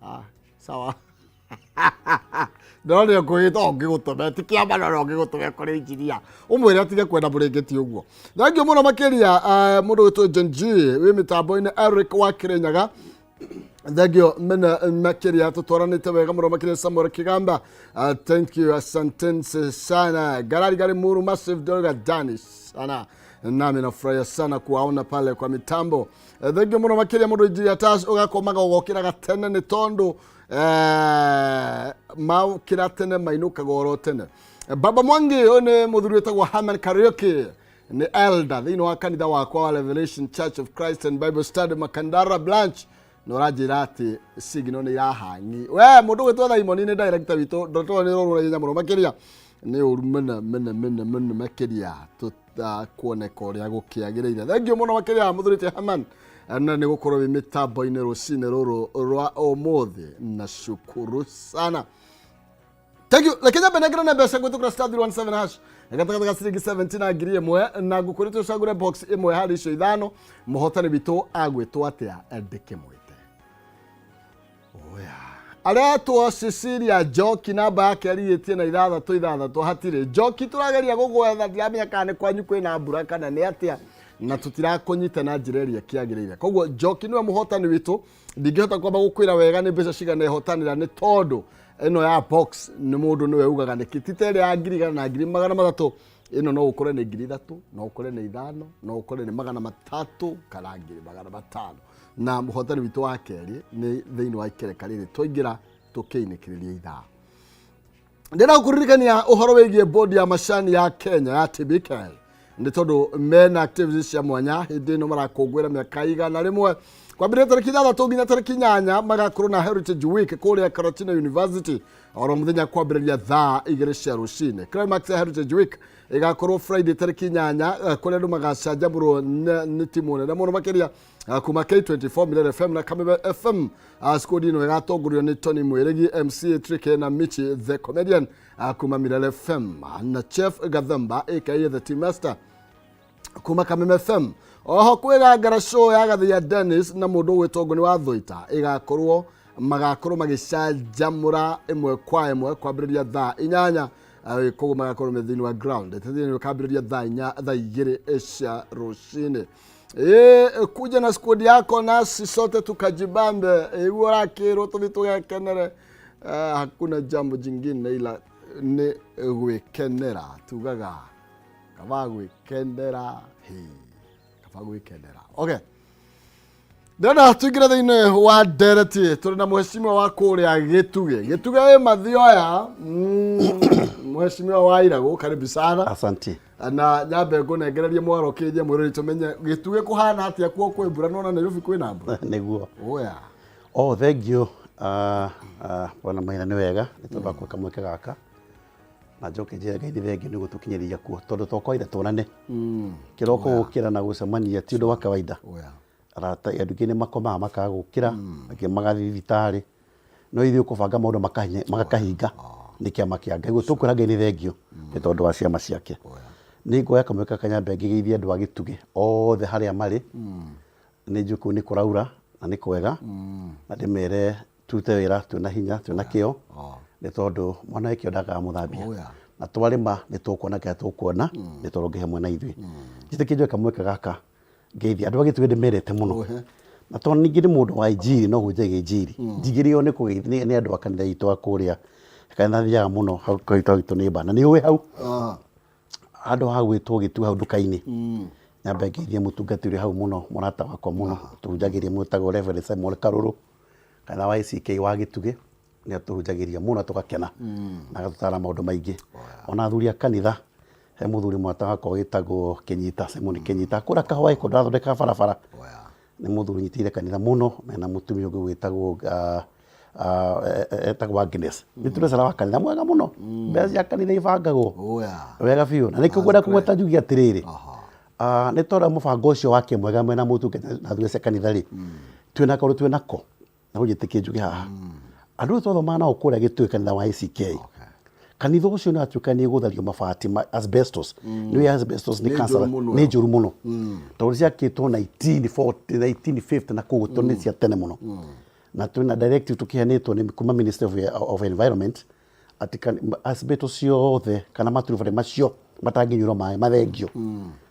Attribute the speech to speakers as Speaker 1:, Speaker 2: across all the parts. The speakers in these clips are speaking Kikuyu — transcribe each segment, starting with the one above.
Speaker 1: Ah, sawa ndĩronire ngũgĩta ũngĩgũtũme ti kĩama no ũngĩgũtũme kũrĩ injinia ũmwĩre atige kwenda mũrĩngĩti ũguo thengiũ mũno makĩria eh, mũndũ wĩtwo John G wĩ mĩtambo-inĩ Eric wa Kĩrĩnyaga thengio mene makĩria tũtwaranĩte wega mũno makĩria Samuel Kigamba uh, thank you asanteni sana garari gari muru massive doga dani sana nami nafurahia sana kuwaona pale kwa mitambo Eh, thengio mũno makĩria mũndũ injinia Tash ũgakomaga ũgokĩraga tene nĩ tondũ eh, maũkĩra tene mainũkaga oro tene baba mwangi ũyũ nĩ mũthuri wĩtagwo Herman Kariuki nĩ elder thĩinĩ wa kanitha wakwa wa Revelation Church of Christ and Bible Study Makandara branch na ũranjĩra atĩ signal nĩ irahangi we mũndũ gwĩtwo Thaimoni nĩ director witũ ndotwo nĩ rũrũ ihenya mũno makĩria nĩ ũru mũno mũno mũno mũno makĩria tũtakuoneka ũrĩa gũkĩagĩrĩire thengio mũno makĩria mũthurĩte Herman na nĩ gũkorwo wĩ mĩtambo-inĩ rũcinĩ rũrũ rwa ũmũthĩ na cukuru sana Thank you. Reke nyambe nengerane mbeca gwĩtũkĩra star 317 hash gatagatĩ ga ciringi 70 na ngiri ĩmwe na ngũkwĩrĩte ũcagũre box ĩmwe harĩ icio ithano mũhotani witũ agwĩtwo atĩa ndĩkĩmwĩte Oya. Aretwo Cecilia Njoki namba yake arigĩtie na ithathatũ ithathatũ hatirĩ Njoki tũrageria gũgwetha ndiramenya kana nĩ kwanyu kwĩna mbura kana nĩ atĩa na tũtirakũnyita na njĩra ĩrĩa kĩagĩrĩire koguo Njoki nĩwe mũhotani witũ ndingĩhota kwamba gũkwĩra wega nĩ mbeca cigana ĩhotanĩra nĩ tondũ ĩno ya box nĩ mũndũ nĩwe ugaga nĩkĩ ti ta ĩrĩa ya ngiri igana na ngiri magana matatũ ĩno no ũkore nĩ ngiri ithatũ no ũkore nĩ ithano no ũkore nĩ magana matatũ kana ngiri magana matano na mũhotani witũ wa kerĩ nĩ thĩinĩ wa ikereka rĩrĩ twaingĩra tũkĩinĩkĩrĩria ithaa ndĩrenda gũkũririkania ũhoro wĩgiĩ bodi ya macani ya Kenya ya TBK nĩ tondũ mena activities cia mwanya hĩndĩ ĩno marakũngũĩra mĩaka igana rĩmwe kwambĩrĩria tarĩki ithathatũ nginya tarĩki inyanya magakorwo na Heritage Week kũrĩa Karatina University oro mũthenya kwambĩrĩria thaa igĩrĩ cia rũcinĩ climax ya Heritage Week ĩgakorwo Friday tarĩki inyanya eh, kũrĩa andũ magacanjamũrwo nĩ nĩ timu nene mũno makĩria ah, kuma K24 Milele FM na Kameme FM Ah, squad ĩno ĩgatongorio nĩ Tony Mwĩrĩgi MC Tricky na Michi the comedian ah, kuma Milele FM na Chef Gathemba aka the team master kuma Kameme FM oho kwĩ ngara show ya Gathia Dennis na mũndũ ũgwĩtwo Ngũni wa Thũita ĩgakorwo magakorwo magĩcanjamũra ĩmwe kwa ĩmwe kwambĩrĩria thaa inyanya eh, koguo magakorwo me thĩinĩ wa ground ĩkambĩrĩria thaa inya thaa igĩrĩ cia rũcinĩ ĩ kuja na squad yako nasi sote tukajibambe iguo ũrakĩrwo tũthiĩ tũgekenere Eh, hakuna jambo jingine ila nĩ gwĩkenera tugaga kaba gwĩkenera hĩ kaba gwĩkenera okay ndĩrenda tuingĩre thĩinĩ wa ndereti tũrĩ na mũhecimiwa wa kũrĩa gĩtugĩ gĩtugĩ wĩ mathioya mũhecimiwa wa iragũ karibu sana
Speaker 2: Asante.
Speaker 1: na nyambe ngũnengererie mwaro kĩnje mwĩrori tũmenye gĩtugĩ kũhana atĩa kuo kwĩ mbura nona Nairobi kwĩna mbura
Speaker 2: Nĩguo.
Speaker 1: oya
Speaker 2: Oh, thank you. Bwana Maina nĩ wega nĩ tondũ wa kũhe kamweke gaka na njoke njĩre Ngai nĩ thengiũ nĩ gũtũkinyĩria kuo tondũ to kawaida tuonane kĩroko gũkĩra na gũcemania ti ũndũ wa kawaida
Speaker 1: oya
Speaker 2: arata andũ aingĩ nĩ makomaga makaga gũkĩra angĩ magathiĩ thibitarĩ no ithuĩ kũbanga maũndũ magakahinga nĩ kĩama kĩa Ngai guo tũkwĩra Ngai nĩ thengiũ nĩ tondũ wa ciama ciake nĩ nguoya kamweke kanyambe ngĩgeithie andũ a Gĩtugĩ othe harĩa marĩ nĩ njũĩ kũu nĩ kũraura na nĩ kwega na ndĩmere tũrute wĩra twĩna hinya twĩna kĩo nĩ tondũ mwana wĩ kĩo ndagaga mũthambia
Speaker 1: Oh, yeah.
Speaker 2: na twarĩma nĩ tũkuona kĩrĩa tũkuona nĩ tondũ Ngai hamwe na ithuĩ njĩtĩkĩrie njoe kamweke gaka ngeithie andũ a Gĩtugĩ ndĩmendete mũno
Speaker 1: Ohe.
Speaker 2: na tondũ ningĩ nĩ mũndũ wa injiri no hunjagia injiri njigĩrĩirwo nĩ kũgeithio nĩ andũ a kanitha itũ a kũrĩa kanitha thiaga mũno hau kanitha witũ nĩ bana nĩ ũĩ hau
Speaker 1: Ah,
Speaker 2: handũ ha gwĩtwo gĩtu hau nduka-inĩ nyambe ngeithie mũtungati ũrĩa hau mũno mũrata wakwa mũno tũhunjagĩria mwĩtagwo Reverend Samuel Karũrũ kanitha wa ACK wa Gĩtugĩ nĩ atũhunjagĩria mũno tũgakena na agatũtara maũndũ maingĩ ona athuri a kanitha he mũthuri mũrata wakwa wĩtagwo Kĩnyita Simon Kĩnyita kũrĩa Kahwaĩ kũndũ arathondeka barabara
Speaker 1: oya
Speaker 2: nĩ mũthuri ũnyitĩrĩire kanitha mũno mena mũtumia ũngĩ wĩtagwo etagwo Agnes nĩ tũrecara wa kanitha mwega mũno mbeca cia kanitha ibangagwo
Speaker 1: oya
Speaker 2: wega biũ na nĩkĩo ngwenda kũgweta njuge atĩrĩrĩ
Speaker 1: aha
Speaker 2: nĩ tondũ mũbango ũcio wake mwega mwena mũtungata na athuri cia kanitha rĩ twĩna kaũndũ twĩnako na ũnjĩtĩkie njuge haha andũ aya twathomaga nao kũrĩa Gĩtũĩ kanitha wa ACK kanitha ũcio nĩ watuĩka nĩ gũthario mabati ma asbestos nĩ asbestos nĩ
Speaker 1: Nĩ
Speaker 2: cancer
Speaker 1: njũru mũno.
Speaker 2: nĩ njũru mũno tondũ ciakĩtwo 1940 1950 na kũu tondũ nĩ cia tene mũno Na twĩna directive tũkĩheanĩtwo nĩ kuma Ministry of Environment atĩ asbestos ciothe kana maturubarĩ macio matangĩnyuĩrwo maĩ mathengio.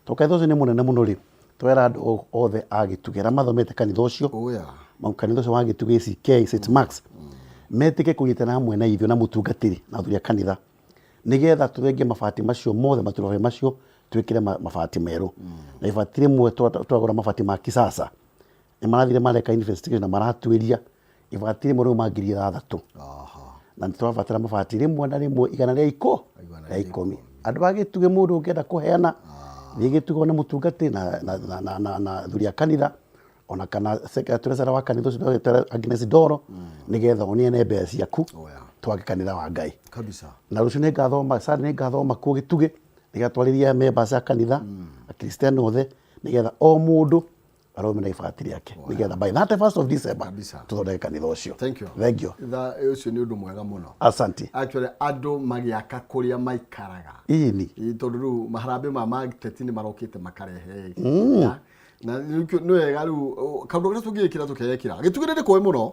Speaker 2: Tondũ kanitha ũcio nĩ mũnene mũno rĩ, twera andũ othe a Gĩtugĩ arĩa mathomete kanitha ũcio, kanitha ũcio wa Gĩtugĩ ACK St Marks, metĩke kũnyitana hamwe na ithuĩ na mũtungatĩri na athuri a kanitha nĩgetha tũthengie mabati macio mothe maturubarĩ macio twĩkĩre mabati merũ. Na ibati rĩmwe twagũra mabati ma kisasa nĩ marathire mareka investigation na maratuĩria ibati rĩmwe rĩu 6000. Na nĩ tũrabatara mabati rĩmwe na rĩmwe igana rĩa iko rĩa ikũmi. Andũ a Gĩtugĩ mũndũ ũngĩenda kũheana thiĩ Gĩtugĩ one mũtungatĩri na athuri a kanitha ona kana treasurer wa kanitha ũcio ndagĩtarĩ Agnes Ndoro nĩgetha ũneane mbeca ciaku twake kanitha wa Ngai.
Speaker 1: Kabisa.
Speaker 2: Na rũciũ nĩngathoma Sunday nĩngathoma kuo Gĩtugĩ nĩgetha twarĩrie members a kanitha Akristiano othe nĩgetha o mũndũ arũme na ibati rĩake nĩgetha by 31st of December
Speaker 1: Kabisa.
Speaker 2: tũthondeke kanitha ũcio.
Speaker 1: Thank you.
Speaker 2: Thank you.
Speaker 1: Tha ũcio nĩ ũndũ mwega mũno.
Speaker 2: Asante.
Speaker 1: Actually andũ magĩaka kũrĩa maikaraga.
Speaker 2: Ĩni.
Speaker 1: Ĩ, tondũ rĩu maharambĩ ma mateti nĩ marokĩte makarehe na nĩ wega rĩu kaũndũ karĩa tũngĩgĩkĩra tũkeyekĩra gĩtugĩ nĩ kũĩ mũno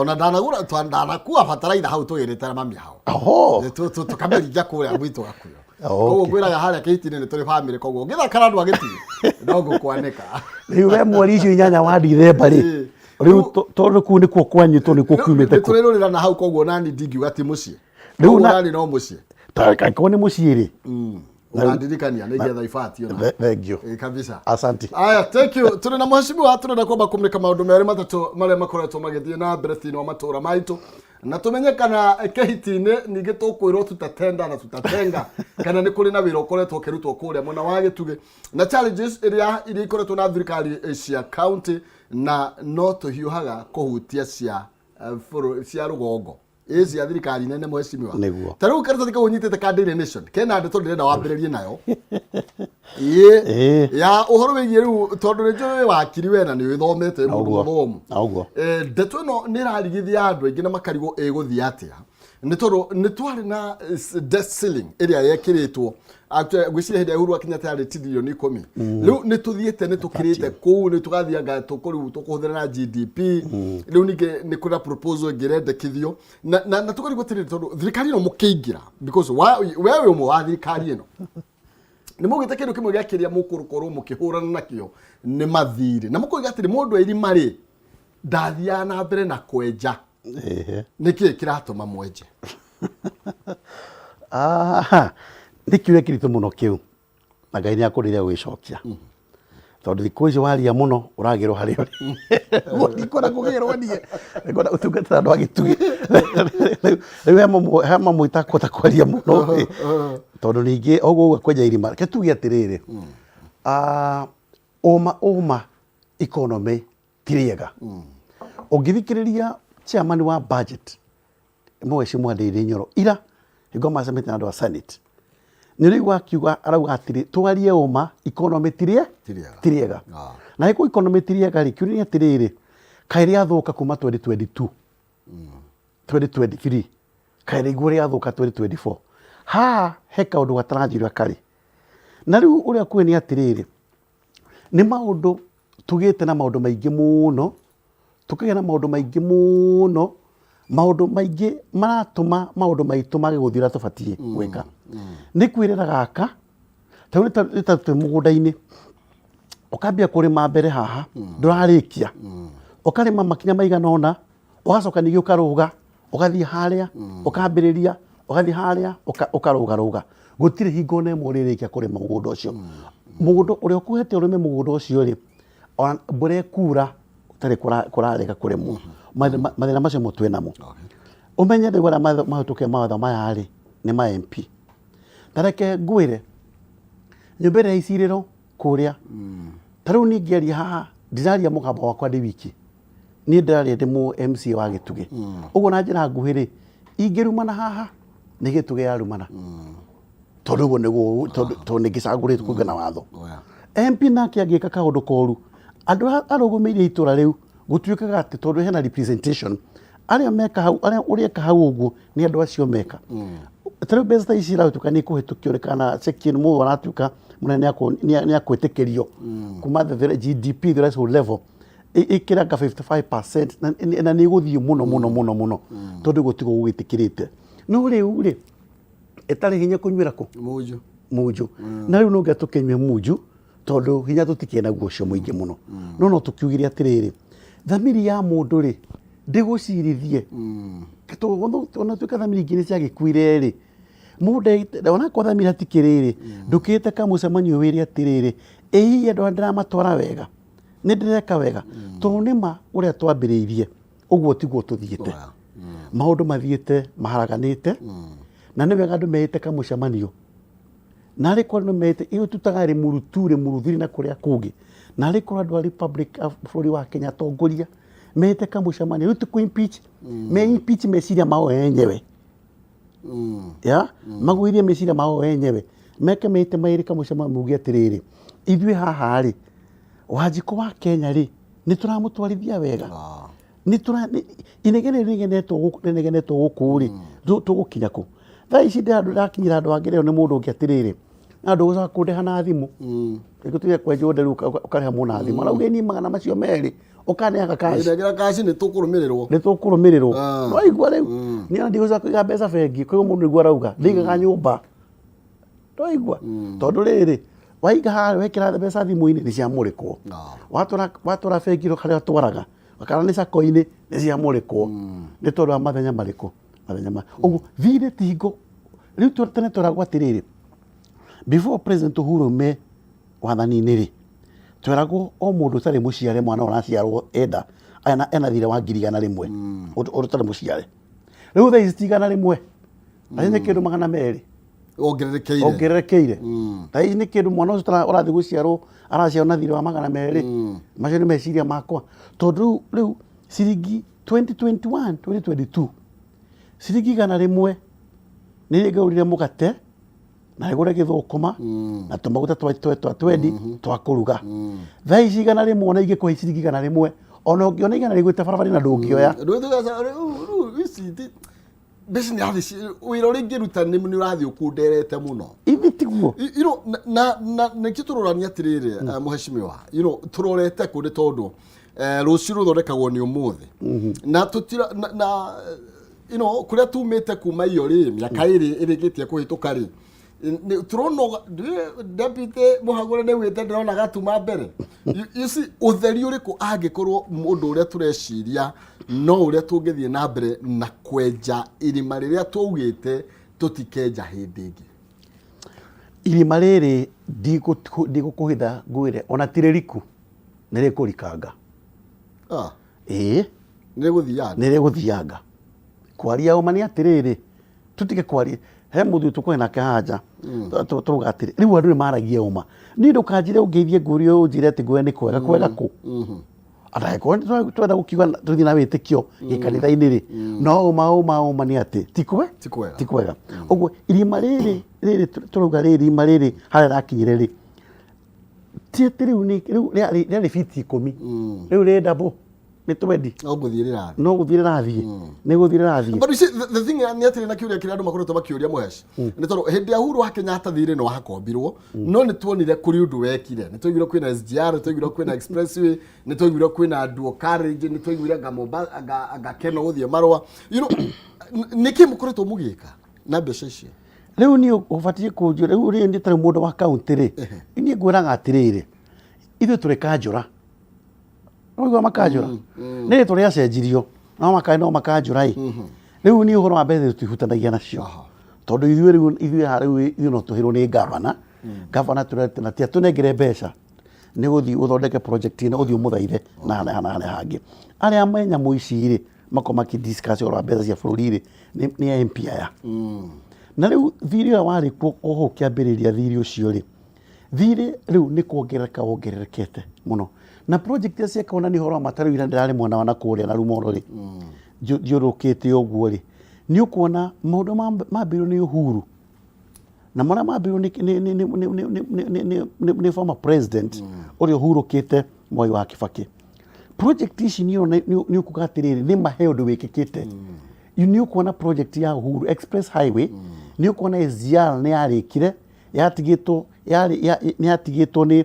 Speaker 1: ona ndanagũra ndanakua bataraitha hau tũgĩrĩte na mami hau
Speaker 2: Oho.
Speaker 1: Tũkamĩringia kũrĩa gwitũ gakuyo.
Speaker 2: Oh,
Speaker 1: Koguo
Speaker 2: okay.
Speaker 1: ngwĩraga harĩa kĩhiti-inĩ nĩ tũrĩ bamĩrĩ koguo ũngĩthakara andũ a gĩtugĩ no ngũkwanĩka.
Speaker 2: Rĩu we mweri icio inyanya wa Dithemba rĩ, rĩu tondũ kũu nĩkuo kwanyu tondũ nĩkuo kiumĩte
Speaker 1: Nĩ
Speaker 2: kũ.
Speaker 1: tũrĩrũrĩra na hau koguo nani ndingiuga ti mũciĩ.
Speaker 2: Rĩu
Speaker 1: Koguo
Speaker 2: na
Speaker 1: nani no mũciĩ.
Speaker 2: Ta angĩkorwo nĩ mũciĩ rĩ.
Speaker 1: Ũkandirikania nĩ ngetha ibati ona.
Speaker 2: Thank you.
Speaker 1: Ĩ, kabisa.
Speaker 2: Asante.
Speaker 1: Aya, thank you. Tũrĩ na mheshimiwa tũrenda kwamba kũmũrĩka maũndũ merĩ matatũ marĩa makoretwo magĩthiĩ na mbere thĩinĩ wa matũũra maitũ na tũmenye kana kĩhiti-inĩ ningĩ tũkwĩrwo tutatenda na tutatenga kana nĩ kũrĩ na wĩra ũkoretwo ũkĩrutwo kũrĩa mwena wa Gĩtugĩ na challenges iria iria ikoretwo na thirikari cia county na no tũhiũhaga kũhutia cia cia rũgongo ĩ cia thirikari nene mheshimiwa.
Speaker 2: Nĩguo.
Speaker 1: Ta rĩu karatathi kau ũnyitĩte ka Daily Nation kena ndeto ndĩrenda wambĩrĩrie nayo ĩĩ ya ũhoro wĩgiĩ rĩu tondũ nĩ njũĩ wĩ wakiri we na nĩ wĩthomete wĩ mũndũ
Speaker 2: Ũguo.
Speaker 1: mũthomu.
Speaker 2: Ũguo.
Speaker 1: Ndeto ĩno nĩ ĩrarigithia andũ aingĩ na makarigwo ĩgũthiĩ atĩa nĩ tondũ nĩ twarĩ na debt ceiling ĩrĩa yekĩrĩtwo. Actually, ngwĩciria hĩndĩ ya Uhuru wa Kenyatta yarĩ tiririoni ikũmi. Rĩu nĩ tũthiĩte nĩ tũkĩrĩte kũu nĩ tũgathianga rĩu tũkũhũthĩra na GDP. Rĩu ningĩ nĩ kũrĩ na proposal ĩngĩ ĩrendekithio na tũkarigwo atĩrĩrĩ tondũ thirikari ĩno mũkĩingĩra because we wĩ ũmwe wa thirikari ĩno nĩ mũgĩte kĩndũ kĩmwe gĩa kĩrĩa mũkũkorwo mũkĩhũrana nakĩo nĩ mathirĩ na mũkoiga atĩrĩ mũndũ erima rĩ ndathiaga na mbere na kwenja. Nĩkĩ kĩratũma mwenje?
Speaker 2: Aha, nĩ kĩũria kĩritũ mũno kĩu na Ngai nĩ akũrĩire gũgĩcokia tondũ thikũ ici waria mũno ũragĩrwo harĩa ũrĩ. Ndikwenda kũgĩrwo niĩ, ngwenda gũtungatĩra andũ a Gĩtugĩ. Rĩu he mamwe itakũhota kwaria mũno ĩ, tondũ ningĩ ũguo uga kwenja irima, reke tuge atĩrĩrĩ, ũma ũma economy ti rĩega. Ũngĩthikĩrĩria chairman wa budget Mheshimiwa Ndindi Nyoro ira hingo macemete na andũ a Senate nĩ ũraigua akiuga arauga atĩrĩ twarie ũma economy ti rĩega
Speaker 1: Ti rĩega.
Speaker 2: ti rĩega na ĩko economy ti rĩega rĩ kĩũria nĩ atĩrĩrĩ kaĩ rĩathũka kuma 2022 2023 kaĩ rĩguo rĩathũka 2024 haha he kaũndũ gatarathiĩ ũrĩa karĩ na rĩu ũrĩa kwĩ nĩ atĩrĩrĩ nĩ maũndũ tũgĩte na maũndũ maingĩ mũno tũkagĩa na maũndũ maingĩ mũno maũndũ maingĩ maratũma maũndũ maitũ mage gũthiĩ ũrĩa tũbatiĩ gwĩka nĩ kwĩrĩra gaka ta rĩu nĩ ta twĩ mũgũnda-inĩ ũkambia kũrĩma mbere haha ndũrarĩkia ũkarĩma makinya maigana ũna ũgacoka ningĩ ũkarũga ũgathiĩ harĩa ũkambĩrĩria ũgathiĩ harĩa ũkarũgarũga gũtirĩ hingo ona ĩmwe ũrĩrĩkia kũrĩma mũgũnda ũcio mũgũnda ũrĩa ũkũhete ũrĩme mũgũnda ũcio rĩ ona mbura ĩkura ũtarĩ kũrarĩka kũrĩmwo. Mathĩna macio mo twĩ namo. Ũmenye rĩu arĩa mahĩtũkire mawatho maya rĩ nĩ ma MP. Ta reke ngwĩre nyũmba ĩrĩa ya icirĩro kũrĩa ta rĩu niĩ ngĩaria haha ndiraria mũgambo wakwa ndĩ wiki niĩ ndĩraria ndĩ mũ MCA wa Gĩtugĩ. Ũguo na njĩra nguhĩ rĩ ingĩrumana haha nĩ Gĩtugĩ yarumana tondũ ũguo nĩguo tondũ nĩ ngĩcagũrĩtwo kũringana na watho. MP nake angĩka kaũndũ koru andũ arĩa arũgamĩrĩire itũra rĩu gũtuĩkaga atĩ tondũ hena representation arĩa meka hau arĩa ũreka hau ũguo nĩ andũ acio meka ta rĩu mbeca ta ici irahĩtũka nĩ ikũhĩtũkio nĩ kana cheki mũndũ aratuĩka mũnene nĩ akwĩtĩkĩrio kuma the GDP threshold level. Ĩkĩranga 55% na nĩ ĩgũthiĩ mũno mũno mũno mũno, tondũ gũtigwo gũgĩtĩkĩrĩte. No rĩu rĩ, ĩtarĩ hinya kũnyuĩra kũ?
Speaker 1: Munju.
Speaker 2: Munju. Na rĩu no nginya tũkĩnyue munju, tondũ hinya tũtikĩrĩ naguo ũcio mũingĩ mũno. No tũkiugire atĩrĩrĩ, thamiri ya mũndũ rĩ, ndĩgũcirithie. Ona tuĩka thamiri ingĩ nĩ ciagĩkuire rĩ, mũndũ onakorwo thamiri hatikĩrĩ rĩ, ndũkĩte kamũcemanio wĩre atĩrĩrĩ, ĩ hihi andũ aya ndĩramatwara wega, nĩ ndĩreka wega? Tondũ nĩma ũrĩa twambĩrĩirie ũguo tiguo tũthiĩte. Maũndũ mathiĩte maharaganĩte, na nĩ wega andũ meĩte kamũcemanio, na arĩ korwo nĩ meĩte iyo tutaga rĩmuru tu, rĩmuru thiri na kũrĩa kũngĩ, na arĩ korwo andũ a Republic of bũrũri wa Kenya, atongoria meĩte kamũcemanio rĩu ti kũ impeach, me impeach meciria mao enyewe ya magũithie meciria mao enyewe, meke meĩte maĩrĩ kamũcemanio, muge atĩrĩrĩ, ithuĩ haha rĩ, Wanjikũ wa Kenya rĩ, nĩ tũramũtwarithia wega? Nĩ tũra inegene rĩnegenetwo gũkũ, rĩnegenetwo gũkũ rĩ, tũgũkinya kũ? Thaa ici ndĩrakinyĩra andũ angĩ rĩo nĩ mũndũ ũngĩ atĩrĩrĩ, na ndũgũcoka kũndĩha na thimũ. Rĩngĩ tuge kwenjwo nderu ũkarĩha mũndũ na thimũ, arauga niĩ 200 ũkaneaga cash.
Speaker 1: Nengera cash nĩ tũkũrũmĩrĩrwo.
Speaker 2: Nĩ tũkũrũmĩrĩrwo. Waigua rĩu niĩ ona ndigũcoka kũiga mbeca bengi, koguo mũndũ nĩguo arauga ndĩigaga nyũmba. Ndwaigua? Tondũ rĩrĩ, waiga harĩa wekĩra mbeca thimũ-inĩ nĩ ciamũrĩkwo. Watwara bengi harĩa ũtwaraga kana nĩ sacco-inĩ nĩ ciamũrĩkwo. Nĩ tondũ wa mathenya marĩkũ? Mathenya ma ũguo thirĩ ti hingo. Rĩu tene tweragwo atĩrĩrĩ, before President Uhuru me wathani-inĩ rĩ, tweragwo o mũndũ ũtarĩ mũciare, mwana ũraciarwo enda ena thirĩ wa 100,000, ũtarĩ mũciare. Rĩu thaa ici ti 100, thaa ici nĩ kĩndũ 200.
Speaker 1: Wongererekeire.
Speaker 2: Ongererekeire. Thaa ici nĩ kĩndũ mwana ũcio ũrathiĩ gũciarwo araciarwo na thirĩ wa 200. Macio nĩ meciria makwa, tondũ rĩu ciringi 2021, 2022, ciringi 100 nĩ rĩngĩgũrire mũgate na rĩgũre gĩthũkũma na tũmaguta twa twendi twa kũruga. Thaa ici 100, ona ingĩkũhe ciringi 100, ona ũngĩona 100 rĩgwĩte barabara na ndũngĩoya.
Speaker 1: Rĩu ici mbeca nĩ irathiĩ, wĩra ũrĩa ingĩruta nĩ ũrathiĩ ũkunderete mũno.
Speaker 2: Ithi tiguo.
Speaker 1: Na nĩkĩo tũrorania atĩrĩrĩ, mũhecimiwa, tũrorete kũ? Nĩ tondũ rũciũ rũthondekagwo nĩ ũmũthĩ, na tũtira na kũrĩa tumĩte kuma iyo rĩ, mĩaka 2 ĩrĩkĩtie kũhĩtũka rĩ, tũrona deputy mũhagũre nĩ augĩte ndĩrona gatuma mbere. You see, ũtheri ũrĩkũ angĩkorwo mũndũ ũrĩa tũreciria no ũrĩa tũngĩthiĩ na mbere na kwenja irima rĩrĩa twaugĩte tũtikenja hĩndĩ ĩngĩ?
Speaker 2: Irima rĩrĩ, ndigũkũhitha ngwĩre ona ti rĩriku, nĩ rĩkũrikanga. Ĩĩ.
Speaker 1: Nĩ rĩgũthianga.
Speaker 2: Nĩ rĩgũthianga. Kwaria ũma nĩ atĩrĩrĩ, tutige kwaria he mũthuri tũkwaria nake haha nja, tũrauga atĩrĩ, rĩu andũ nĩ maragia ũma. Niĩ ndũkanjĩre ũngeithie ngũrie, ũnjĩre atĩ ngwĩre nĩ kwega. Kwega kũ? Angĩkorwo nĩ twenda gũkiuga tũthiĩ na wĩtĩkio gĩkanitha-inĩ rĩ, no ũma nĩ atĩ ti kwe
Speaker 1: Ti kwega.
Speaker 2: Ti kwega. Ũguo irima rĩrĩ tũrauga rĩrĩ, irima rĩrĩ harĩa rakinyire rĩ, ti atĩ rĩu nĩ rĩu rĩarĩ biti 10, rĩu rĩ double, nĩ twendi.
Speaker 1: No gũthiĩ rĩrathiĩ.
Speaker 2: No gũthiĩ rĩrathiĩ, nĩ gũthiĩ rĩrathiĩ.
Speaker 1: But you see, the thing nĩ atĩrĩ, na kĩũria kĩrĩa andũ makoretwo makĩũria mũhesh, nĩ tondũ hĩndĩ ya Uhuru wa Kenyatta thirĩ nĩ wakombirwo, no nĩ tuonire kũrĩ ũndũ wekire. Nĩ twaiguire kwĩna SGR, nĩ twaiguire kwĩna expressway, nĩ twaiguire kwĩna dual carriage, nĩ twaiguire anga Mombasa, anga Keno gũthiĩ marũa. Nĩkĩ mũkoretwo mũgĩka na mbeca icio?
Speaker 2: Rĩu niĩ ũbatiĩ kũnjũra rĩu rĩrĩ, nĩ tarĩ mũndũ wa kaũntĩ rĩ, niĩ ngwĩraga atĩrĩrĩ, ithuĩ tũrĩ kanjũra. Ũraigua makanjũra nĩ rĩtwa rĩacenjirio, no maka no makanjũra ĩ. Rĩu niĩ ũhoro wa mbeca tũtihutanagia nacio, tondũ ithuĩ rĩu, ithuĩ haha rĩu ithuĩ no tũhĩrwo nĩ ngavana. Ngavana na ti atũnengere mbeca, nĩ gũthiĩ ũthondeke project ĩno, ũthiĩ ũmũthaithe na harĩa na harĩa hangĩ. Arĩa me nyamũ ici rĩ, makorwo makĩ discuss ũhoro wa mbeca cia bũrũri rĩ, nĩ MP aya. Na rĩu thirĩ ũrĩa warĩ kuo o hau kĩambĩrĩria, thirĩ ũcio rĩ, thirĩ rĩu nĩ kuongerereka wongererekete mũno, na project iria ciekagwo, na nĩ ũhoro wa mata. Rĩu ira ndĩrarĩ mwena wa nakũrĩa na Rumoro rĩ, thiũrũrũkĩte ũguo rĩ, nĩ ũkuona maũndũ mambĩrĩirio nĩ Uhuru na marĩa mambĩrĩirio nĩ former president ũrĩa ũhurũkĩte, Mwai wa Kibaki. Project ici nĩ nĩ ũkuga atĩrĩrĩ, nĩ mahe ũndũ wĩkĩkĩte. Nĩ ũkuona project ya Uhuru Express Highway, nĩ ũkuona SGR nĩ yarĩkire. Yatigĩtwo yarĩ nĩ yatigĩtwo nĩ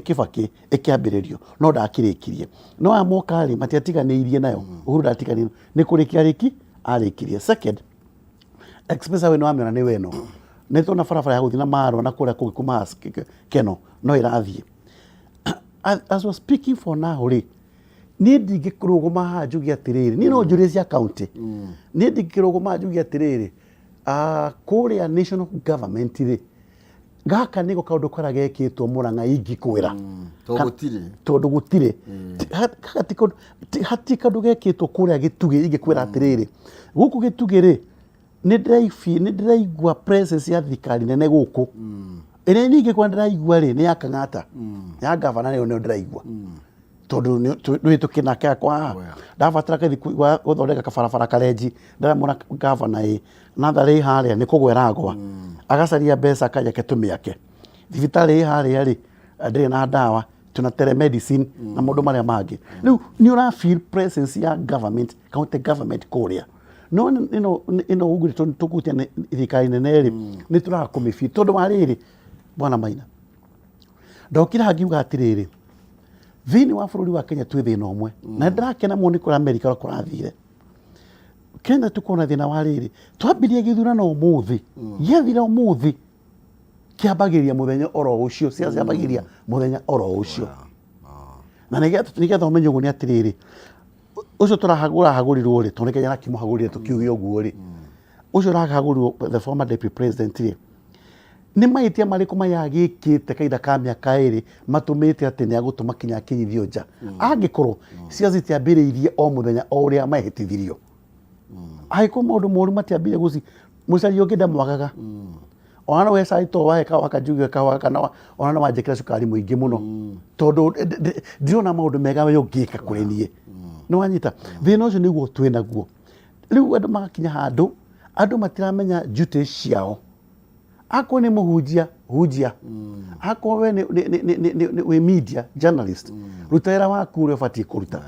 Speaker 2: Kĩbakĩ ĩkĩambĩrĩrio, no ndakĩrĩkirie. No aya moka rĩ, matiatiganĩirie nayo. Uhuru ndatiganĩirie, nĩ kũrĩkia arĩki arĩkirie. Second, express highway nĩ wamĩona nĩ weno. Nĩ tuona barabara ya gũthiĩ na Marwa na kũrĩa kũngĩ kuma Keno no ĩrathiĩ. As we are speaking for now rĩ, niĩ ndingĩrũgama haha njuge atĩrĩrĩ, niĩ no njũrie cia county. Niĩ ndingĩrũgama haha njuge atĩrĩrĩ, kũrĩa national government rĩ, gaka nĩko kaũndũ karĩa gekĩtwo Mũrang'a ingĩkwĩra.
Speaker 1: Tondũ gũtirĩ.
Speaker 2: Tondũ gũtirĩ. Gaka ti kaũndũ, hatirĩ kaũndũ gekĩtwo kũrĩa Gĩtugĩ ingĩkwĩra atĩrĩrĩ, gũkũ Gĩtugĩ rĩ, nĩ ndĩraigua presence ya thirikari nene gũkũ. Ĩrĩa niĩ ingĩkorwo ndĩraigua rĩ, nĩ ya Kang'ata. Ya gavana nĩyo nĩyo ndĩraigua. Tondũ nĩ tũkĩ nake akwa haha. Ndabatara gũthiĩ gũthondeka kabarabara karenji, ndĩramwĩra gavana ĩ, natharĩ ĩ harĩa nĩ kũgwa ĩragwa. Agacaria mbeca akaria reke tũmĩake. Thibitarĩ ĩ harĩa rĩ, ndĩrĩ na ndawa, tuna telemedicine na maũndũ marĩa mangĩ. Rĩu nĩ ũra feel presence ya government, county government kũrĩa. No ĩno ũguo tũkũhutia nĩ thirikari nene rĩ, nĩ tũraga kũmĩ feel. Tondũ wa rĩrĩ, Bwana Maina, ndokire haha ngiuga atĩrĩrĩ, thĩinĩ wa bũrũri wa Kenya twĩ thĩna ũmwe. Na nĩndĩrakena mũno nĩ kũrĩa Amerika ũrĩa kũrathire. Kenya tũkorwo na thĩna wa rĩrĩ, twambirie gĩthurano ũmũthĩ, gĩathira ũmũthĩ, kĩambagĩrĩria mũthenya oro ũcio, ciaca ciambagĩrĩria mũthenya oro ũcio. Na nĩgetha ũmenye ũguo nĩ atĩrĩrĩ, ũcio ũrahagũrirwo rĩ, tondũ nĩ Kenya arakĩmũhagũrire tũkiuge ũguo rĩ, ũcio ũrahagũrirwo the former deputy president rĩ, nĩ mahĩtia marĩkũ maya agĩkĩte kahinda ka mĩaka ĩrĩ matũmĩte atĩ nĩ agũtũma kinya akinyithio nja? Angĩkorwo ciaca itiambĩrĩirie o mũthenya o ũrĩa mahĩtithirio, angĩkorwo maũndũ moru matiambire gũci, mũcari ũngĩ ndamwagaga. Ona no we cai to wahe kahũa kanjuge kahũa kana ona no wanjĩkĩra cukari mũingĩ mũno, tondũ ndirona maũndũ mega we ũngĩka kũrĩ niĩ. Nĩ wanyita? Thĩna ũcio nĩguo twĩ naguo. Rĩu andũ magakinya handũ andũ matiramenya duties ciao. Akorwo nĩ mũhunjia, hunjia. Akorwo we nĩ wĩ media journalist, ruta wĩra waku ũrĩa ũbatiĩ kũruta.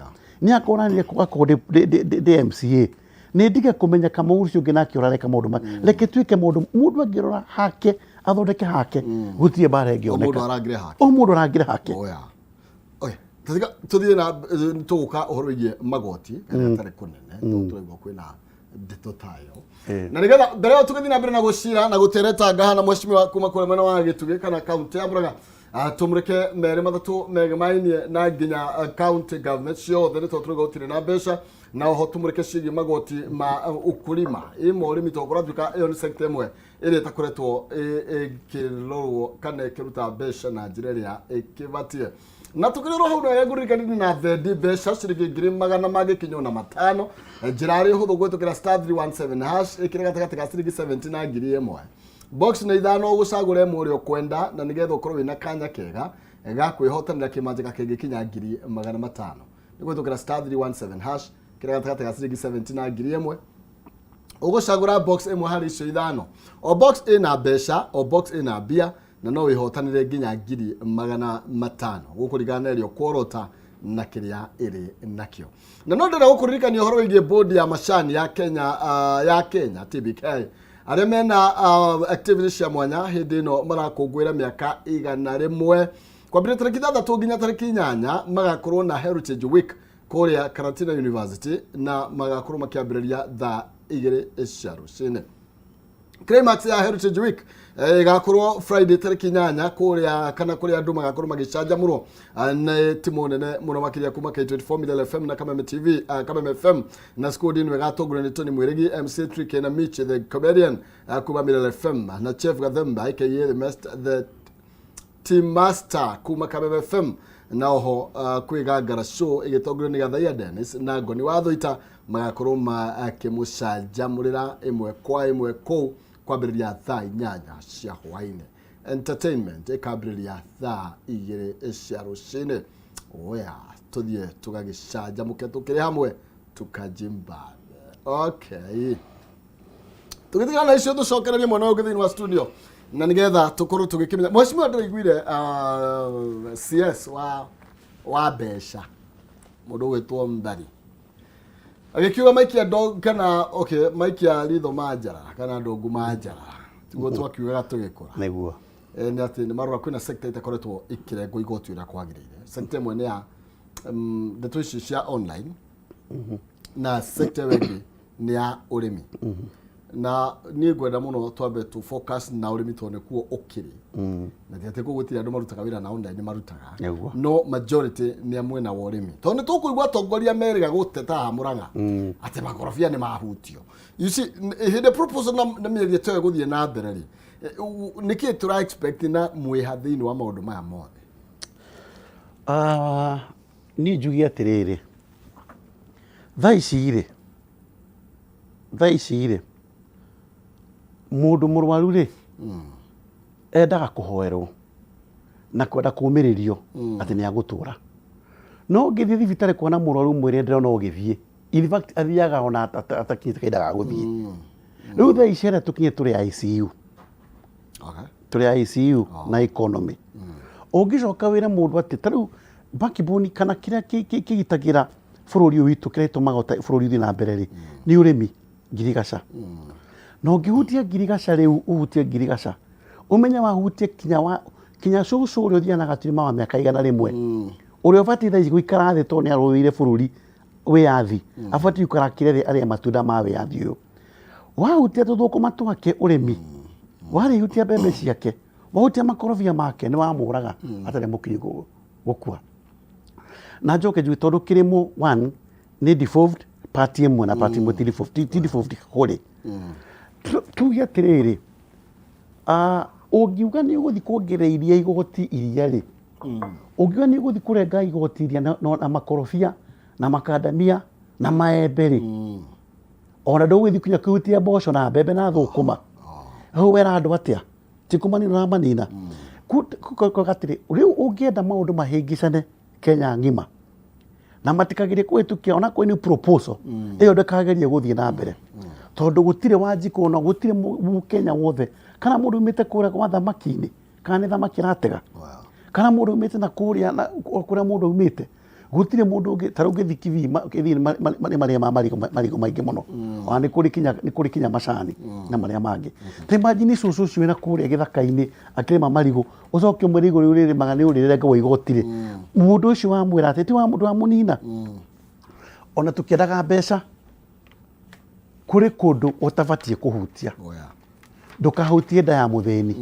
Speaker 2: Nĩ akorwo naniĩ akorwo ndĩ MCA, nĩ ndige kũmenya Kamau ũcio ũngĩ nake ũrareka maũndũ ma reke tuĩke maũndũ mũndũ angĩrora hake athondeke hake, gũtirĩ mbara
Speaker 1: O mũndũ
Speaker 2: ĩngĩoneka.
Speaker 1: arangĩre hake.
Speaker 2: O mũndũ arangĩre hake.
Speaker 1: Oya. Okay. Tũtiga tũthiĩ na tũgũka ũhoro wĩgiĩ magoti kana gatarĩ kũnene, tondũ tũraigua kwĩna ndeto tayo. Na nĩgetha mbere ĩyo tũgĩthiĩ na mbere na gũcira na gũtereta ngaha na mheshimiwa kuma kũrĩa mwena wa Gĩtugĩ kana kaunti ya Murang'a, tũmũreke merĩ matatũ megemainie na nginya county government ciothe, nĩ tondũ tũrauga gũtirĩ na mbeca, na oho tũmũreke ciĩgiĩ magoti ma ũkũrima ĩ morĩmi, tondũ kũratuĩka ĩyo nĩ sector ĩmwe ĩrĩa ĩtakoretwo ĩkĩrorwo kana ĩkĩruta mbeca na njĩra ĩrĩa ĩkĩbatiĩ. Na tũkĩrorwo hau no ngũririkanie na thendi mbeca ciringi ngiri magana mangĩkinywo na matano, njĩra arĩ hũthũ gwĩtũkĩra star 317 hash, ĩkĩrĩ gatagatĩ ka ciringi 70 na 1000. Box nĩ ithano, ũgũcagũra ĩmwe ũrĩa ũkwenda, na nĩgetha ũkorwo wĩna kanya kega ga kwĩhotanĩra kĩmanjĩka kĩngĩkinya 500,000. Nĩ gwĩtũkĩra star 317 hash, kĩrĩ gatagatĩ ka ciringi 70 na 1000. Ũgũcagũra box ĩmwe harĩ icio ithano. O box ĩna mbeca, o box ĩna mbia, na no wĩhotanĩre nginya 500,000 gũkũringana na ĩrĩa ũkworota na kĩrĩa ĩrĩ nakĩo. Na no ndĩrenda gũkũririkania ũhoro wĩgiĩ bodi ya macani ya Kenya, ya Kenya TBK, arĩa mena activities cia mwanya hĩndĩ ĩno marakũngũĩra mĩaka 100. Kwambĩrĩria tarĩki 6 nginya tarĩki 8 magakorwo na Heritage Week kũrĩa Karatina University, na magakorwo makĩambĩrĩria thaa 2 cia rũcinĩ. Climax ya Heritage Week ĩgakorwo Friday tarĩki 8 kũrĩa kana kũrĩa andũ magakorwo magĩcanjamũrwo nĩ timu nene mũno makĩria kuma K24, Milele FM na Kameme TV, Kameme FM, na squad ĩno ĩgatongorio nĩ Tony Mwĩrĩgi, MC Trick na Mitch the comedian kuma Milele FM, na Chef Gathemba aka the master, the team master kuma Kameme FM, na oho kwĩ Gangara show ĩgĩtongorio nĩ Gathaia Dennis na Ngoni wa Thũita, magakorwo makĩmũcanjamũrĩra ĩmwe kwa ĩmwe kũu kwambĩrĩria thaa 8 cia hwainĩ. Entertainment ĩkambĩrĩria thaa 2 cia rũcinĩ. Oya, tũthiĩ tũgagĩcanjamũke tũkĩrĩ hamwe tukajimbane. Okay, tũgĩtigana na icio, tũcokererie mwena ũyũ ũngĩ thĩinĩ wa studio, na nĩgetha tũkorwo tũgĩkĩmenya mheshimiwa ndĩraiguire CS wa mbeca, mũndũ ũgwĩtwo Mbari, agĩkiuga maikia ndong kana okay maikia ritho manjara kana ndungu manjara. Tiguo twakiugaga tũgĩkũra.
Speaker 2: Nĩguo.
Speaker 1: Nĩ atĩ nĩ marora kwĩna sector itakoretwo ĩkĩrengwo igoti ũrĩa kwagĩrĩire. Sector ĩmwe nĩ ya ndeto ici cia online na sector ĩyo ĩngĩ nĩ ya ũrĩmi. Na niĩ ngwenda mũno twambe tũ focus na ũrĩmi tondũ nĩkuo ũkĩrĩ. Na ti atĩ kũu gũtirĩ andũ marutaga wĩra na online nĩ marutaga.
Speaker 2: Nĩguo.
Speaker 1: No majority nĩ a mwena wa ũrĩmi. Tondũ nĩ tũkũigua atongoria merĩga gũteta haha Mũrang'a atĩ makorobia nĩ mahutio. You see, hĩndĩ proposal na mĩario ta ĩyo ĩgũthiĩ na mbere rĩ, nĩkĩ tũra expect na mwĩha thĩinĩ wa maũndũ maya mothe?
Speaker 2: Ah, niĩ njuge atĩrĩrĩ, thaa ici rĩ, thaa ici rĩ, mũndũ mũrwaru rĩ, endaga kũhoerwo na kwenda kũmĩrĩrio atĩ nĩ agũtũra. No ũngĩthiĩ thibitarĩ kuona mũrwaru mwĩre ndĩrona ũgĩthiĩ, in fact athiaga ona atakinyĩte kahinda ga gũthiĩ. Rĩu thaa ici harĩa tũkinyĩte tũrĩ ICU. Tũrĩ ICU na economy. Ũngĩcoka wĩre mũndũ atĩ ta rĩu backbone kana kĩrĩa kĩgitagĩra bũrũri ũyũ witũ, kĩrĩa gĩtũmaga bũrũri ũthiĩ na mbere rĩ, nĩ ũrĩmi, ngirigaca. Na ũngĩhutia ngirigaca rĩu, ũhutie ngirigaca, ũmenye wahutia kinya wa kinya cũcũ ũrĩa ũthiaga na gatirima wa mĩaka 100, ũrĩa ũbatiĩ thaa ici gũikara thĩ tondũ nĩ arũĩrĩire bũrũri wĩyathi, abatiĩ gũikara akĩre thĩ arĩe matunda ma wĩyathi ũyũ. Wahutia tũthũkũma twake ũrĩmi, warĩhutia mbembe ciake, wahutia makorobia make, nĩ wamũraga atarĩ mũkinyu gũkua. Na njoke njuge tondũ kĩrĩmũ one nĩ devolved part ĩmwe na part ĩmwe ti devolved, ti devolved wholly. Tuge atĩrĩrĩ, ũngiuga nĩ ũgũthiĩ kuongerera iria igoti iria rĩ, ũngiuga nĩ ũgũthiĩ kũrenga igoti iria na makorobia na makandamia na maembe rĩ, ona ndũgũgĩthiĩ kinya kũhutia mboco na mbembe na thũkũma. Hau wera andũ atĩa? Ti kũmanina ũramanina. Kuga atĩrĩ, rĩu ũngĩenda maũndũ mahĩngĩcane Kenya ng'ima na matikagerie kũhĩtũkia ona korwo nĩ proposal ĩyo ndĩkagerie gũthiĩ na mbere, tondũ gũtirĩ Wanjikũ ona gũtirĩ Mũkenya wothe kana mũndũ umĩte kũrĩa gwa thamaki-inĩ, kana nĩ thamaki aratega, kana mũndũ umĩte na kũrĩa na kũrĩa mũndũ aumĩte, gũtirĩ mũndũ ũngĩ. Ta rĩu ũngĩthiĩ Kisii, Kisii nĩ marĩmaga marigũ maingĩ mũno, ona nĩ kũrĩ kinya macani na marĩa mangĩ. Ta imagine cũcũ ũcio wĩna kũrĩa gĩthaka-inĩ akĩrĩma marigũ, ũcoke ũmwĩre igũrũ rĩu rĩrĩmaga nĩ ũrĩrengagwo igoti rĩ, mũndũ ũcio wamwĩra atĩ ti wa mũndũ wamũnina. Ona tũkĩendaga mbeca, kũrĩ kũndũ ũtabatiĩ kũhutia. Ndũkahutie nda ya mũthĩni,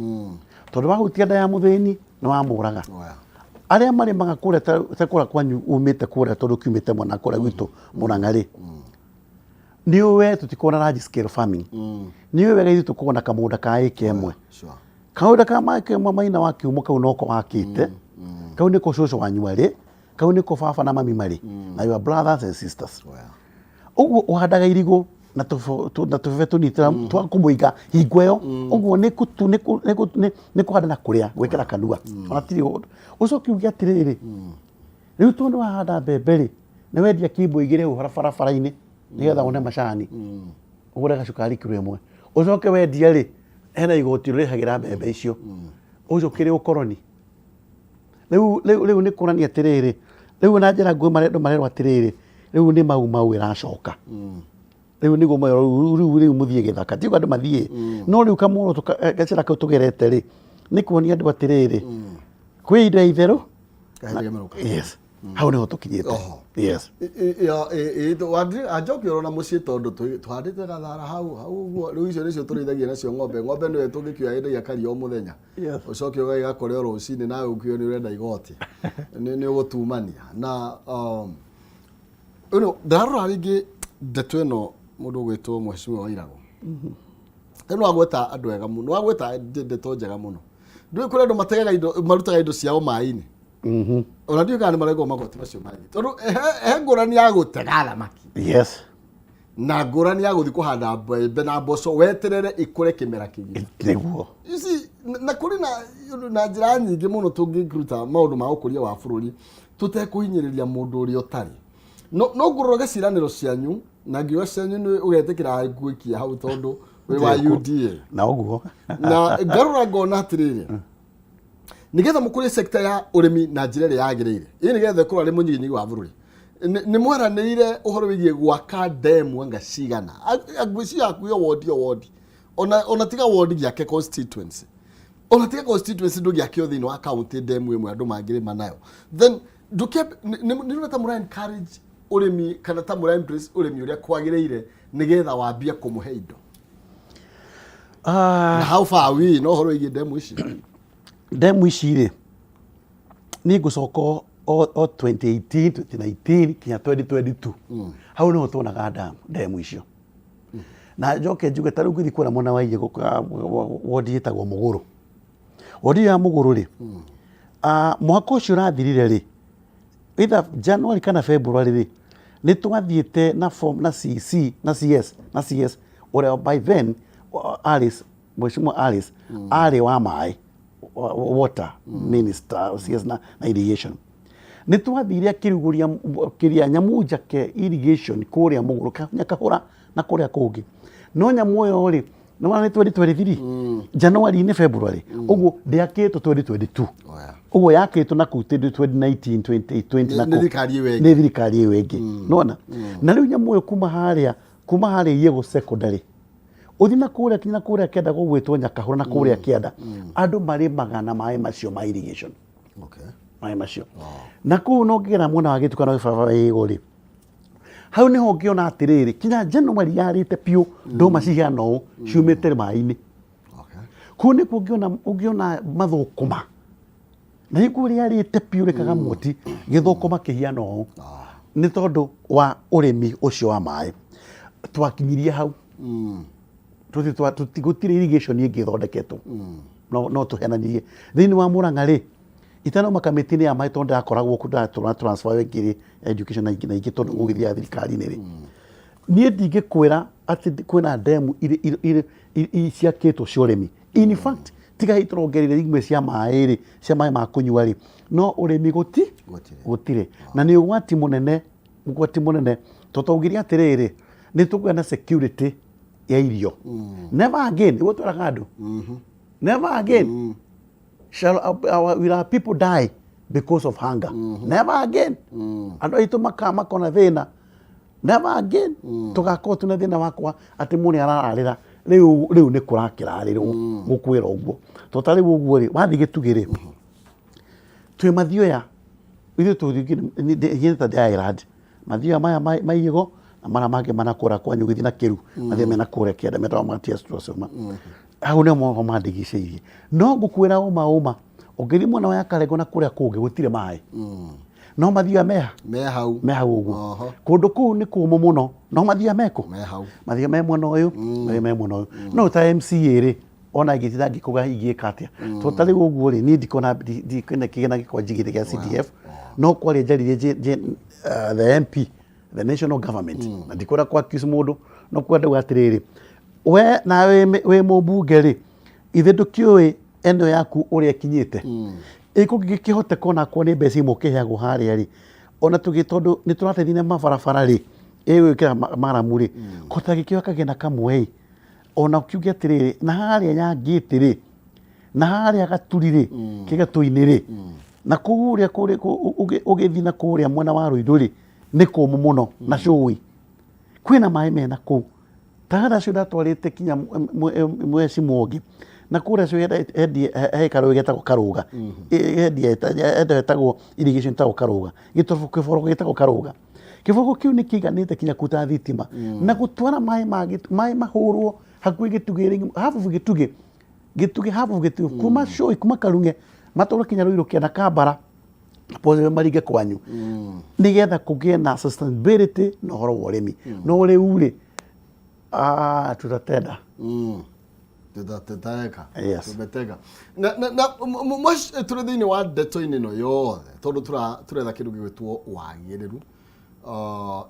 Speaker 2: tondũ wahutia nda ya mũthĩni nĩ wamũraga. Arĩa marĩmaga kũrĩa ta kũrĩa kwanyu umĩte kũrĩa, tondũ kiumĩte mwena kũrĩa gwitũ Mũrang'a rĩ, nĩ ũĩ tũtikoragwo na large scale farming. Nĩ ũĩ wega ithuĩ tũkoragwo na kamũgũnda ka ĩka ĩmwe. Kamũgũnda ka ĩka ĩmwe maina wa kiumo kau noko wakĩte, kau nĩko cũcũ wanyu arĩ, kau nĩko baba na mami marĩ na your brothers and sisters. Ũguo ũhandaga irigũ na tũbebe tũnini twa kũmũiga hingo ĩyo. Ũguo nĩ kũhanda na kũrĩa gwĩkĩra kanua, ona tirĩ ũndũ. Ũcoke uge atĩrĩrĩ, rĩu tondũ wahanda mbembe rĩ, nĩ wendia kimbo igĩrĩ hau barabara-inĩ nĩgetha wone macani, ũgũre gacukari kiro ĩmwe, ũcoke wendia rĩ, hena igoti ũrĩhagĩra mbembe icio. Ũcio ũkĩrĩ ũkoroni. Rĩu nĩ kuonania atĩrĩrĩ, rĩu na njĩra nguhĩ andũ marerwo atĩrĩrĩ, rĩu nĩ Mau Mau ĩracoka. Rĩu nĩguo merwo rĩu mũthiĩ gĩthaka, ti uga andũ mathiĩ, no rĩu kamuoroto gacĩra kau tũgerete rĩ, nĩ kuonia andũ atĩrĩrĩ, kwĩ indo ya itherũ. Yes, hau nĩho tũkinyĩte. Yes.
Speaker 1: Anjoki orona mũciĩ tondũ tũhandĩte gathara hau hau ũguo, rĩu icio nĩcio tũrĩithagia nacio ng'ombe. Ng'ombe nĩyo tũngĩkiuga yendagia karia o mũthenya. Ũcoke ũgagĩgakore o rũcinĩ nawe ũkiuge nĩ ũrenda igoti, nĩ ũgũtumania na ndĩrarora rĩngĩ ndeto ĩno mũndũ ũgwĩtwo Mheshimiwa Wairagũ. Rĩu nĩwagweta andũ ega mũno, nĩwagweta ndeto njega mũno. Ndũĩ kũrĩ andũ mategaga indo, marutaga indo ciao maĩ-inĩ. Ona ndiũĩ kana nĩ marengwo magoti macio maĩ-inĩ, tondũ he ngũrani ya gũtega thamaki na ngũrani ya gũthiĩ kũhanda mbembe na mboco weterere ikũre kĩmera kĩgima.
Speaker 2: Nĩguo.
Speaker 1: You see, na kũrĩ na njĩra nyingĩ mũno tũngĩruta maũndũ ma ũkũria wa bũrũri tũtekũhinyĩrĩria mũndũ ũrĩa ũtarĩ. No ngũrora ciĩranĩro cianyu, na ngiuga cianyu nĩ ũgetĩkĩra ngwĩkia hau tondũ wĩ wa UDA.
Speaker 2: Na ũguo.
Speaker 1: Na ngarora ngona atĩrĩrĩ, nĩgetha mũkũrie sector ya ũrĩmi na njĩra ĩrĩa yagĩrĩire, ĩ nĩgetha ĩkorwo arĩ mũnyiginyigi wa bũrũri, nĩ mwaranĩire ũhoro wĩgiĩ gwaka ndemu anga cigana, ngwĩciria hakuhĩ o wondi o wondi. Ona tiga ward gĩake constituency, ona tiga constituency, ndũgĩake o thĩinĩ wa county ndemu ĩmwe andũ mangĩrĩma nayo, then ndũkĩ nĩ ta mũra encourage ũrĩmi kana ta mũra embrace ũrĩmi ũrĩa kwagĩrĩire nĩgetha wambie kũmũhe indo?
Speaker 2: Ah,
Speaker 1: Na how far are we no ũhoro wĩgiĩ ndemu ici?
Speaker 2: Ndemu ici rĩ, niĩ ngũcoka o 2018, 2019 kinya 2022, hau nĩho tuonaga ndemu icio. Na njoke njuge ta rĩu ngĩthiĩ kũrĩa mwena wa Iria, wondi ĩtagwo Mũgũrũ, wondi ya Mũgũrũ rĩ, mwaka ũcio ũrathirire rĩ, either January kana February rĩ, nĩ twathiĩte na form na CC na CS na CS ũrĩa by then Alice, Mheshimiwa Alice, arĩ wa maĩ, water minister, CS na irrigation. Nĩ twathire akĩrugũria kĩrĩa nyamũ njake irrigation kũrĩa Mũgũrũ, Nyakahũra na kũrĩa kũngĩ. No nyamũ ĩyo rĩ, nĩ wona nĩ 2023 January-inĩ, February ũguo, ndĩakĩtwo 2022. Ũguo yakĩtwo na kũu 2019, 2020 na
Speaker 1: Nĩ
Speaker 2: kũu.
Speaker 1: thirikari ĩyo ĩngĩ.
Speaker 2: Nĩ thirikari ĩyo ĩngĩ, nona. Na rĩu nyamũ ĩyo kuma harĩa Iego Secondary ũthi na kũrĩa kinya kũrĩa kĩanda gũgwĩtwo Nyakahũra na kũrĩa kĩanda, andũ marĩmaga na maĩ macio ma irrigation. Maĩ macio na kũu no ngĩgera mwena wa Gĩtukano gĩbarabara ĩgo rĩ, hau nĩho ũngĩona atĩrĩrĩ, kinya January yarĩte biũ, ndũma cihana ũũ ciumĩte maĩ-inĩ. Kũu nĩkuo ũngĩona mathũkũma na ikuo rĩarĩte biũ rĩkaga mwoti, gĩthũkũma kĩhiana ũũ, nĩ tondũ wa ũrĩmi ũcio wa maĩ twakinyirie hau. Gũtirĩ irrigation ĩngĩ ĩthondeketwo. No tũhenanirie thĩinĩ wa Murang'a rĩ, itanauma kamĩtĩ-inĩ ya maĩ, tondũ ndakoragwo kũ ndatũra transfer ĩngĩ rĩ ya education na ingĩ na ingĩ, tondũ gũgĩthiaga thirikari-inĩ rĩ, niĩ ndingĩkwĩra atĩ kwĩna ndemu ciakĩtwo cia ũrĩmi. In fact, tiga hihi tũrongereire imwe cia maĩ rĩ, cia maĩ ma kũnyua rĩ, no ũrĩmi gũti
Speaker 1: Gũtirĩ.
Speaker 2: Gũtirĩ, na nĩ ũgwati mũnene, ũgwati mũnene, tondũ twaugire atĩrĩrĩ, nĩ tũkũgĩa na security ya irio. Never again, nĩguo twĩraga andũ, never again shall will our people die because of hunger. Never again andũ aitũ makona thĩna. Never again tũgakorwo twĩna thĩna wakwa atĩ mũndũ arararĩra rĩu nĩ kũrakĩrarĩrwo. Gũkwĩra ũguo, to ta rĩu ũguo rĩ, wathiĩ Gĩtugĩ rĩ, twĩ mathioya ithuĩ tũthiĩ ta the island, mathioya maya maigo na mara mangĩ manakũra kwanyu ũgĩthiĩ na kĩru, mathioya mena kũrĩa kĩanda metagwo Matias Trosoma, hau nĩho moho mandigicĩirie. No ngũkwĩra ũma ũngĩthiĩ mwena wa Yakarengo na kũrĩa kũngĩ gũtirĩ maĩ, no mathioya meha
Speaker 1: Me hau.
Speaker 2: Me hau ũguo. Kũndũ kũu nĩ kũmũ mũno, no mathioya mekũ.
Speaker 1: Me hau.
Speaker 2: Mathioya me mwena ũyũ, mathioya me mwena ũyũ. No ta MCA rĩ, ona ingĩtinda ngĩkũga ingĩka atĩa, to ta rĩu ũguo rĩ, niĩ ndikona ndikona kĩgĩna gĩkorwo njigĩte gĩa CDF, no kwaria njaririe the MP, the national government, na ndikwenda kwa accuse mũndũ, no kwa ndauga atĩrĩrĩ, we nawe wĩ mũmbunge rĩ, ithe ndũkĩũĩ ĩno yaku ũrĩa ĩkinyĩte ĩkũngĩkĩhoteka, onakorwo nĩ mbeca imwe ũkĩheagwo harĩa rĩ, ona tũgĩ tondũ nĩ tũrateithia na mabarabara rĩ, ĩgwĩkĩra maramu rĩ, kota gĩkĩoya kagĩna kamwe ĩ, ona ũkiuge atĩrĩrĩ, na harĩa Nyangĩtĩ rĩ, na harĩa Gaturi rĩ, kĩgatũ-inĩ rĩ, na kũrĩa kũrĩa ũgĩthiĩ na kũrĩa mwena wa Rũirũ rĩ, nĩ kũmũ mũno na cũi kwĩna maĩ mena kũu tahara acio ndatwarĩte kinya mweci mwongi na kũrĩa cio he karũĩ getagwo Karũga, endo hetagwo irrigation ĩtagwo Karũga, gĩborogo gĩtagwo Karũga. Kĩborogo kĩu nĩ kĩiganĩte kinya kuta thitima na gũtwara maĩ maĩ mahũrwo hakuhĩ Gĩtugĩ rĩngĩ, habu Gĩtugĩ, Gĩtugĩ, habu Gĩtugĩ, kuma cũi, kuma Karung'e, matwarwo kinya Rũirũ kĩanda Kambara pose maringe kwanyu, nĩgetha kũgĩe na sustainability na ũhoro wa ũrĩmi. No rĩu rĩ, tutatenda.
Speaker 1: Tutateka.
Speaker 2: Yes.
Speaker 1: Tumetega na tũrĩ thĩinĩ wa ndeto-inĩ ĩno yothe, tondũ tũretha kĩndũ gĩgwĩtwo wagĩrĩru.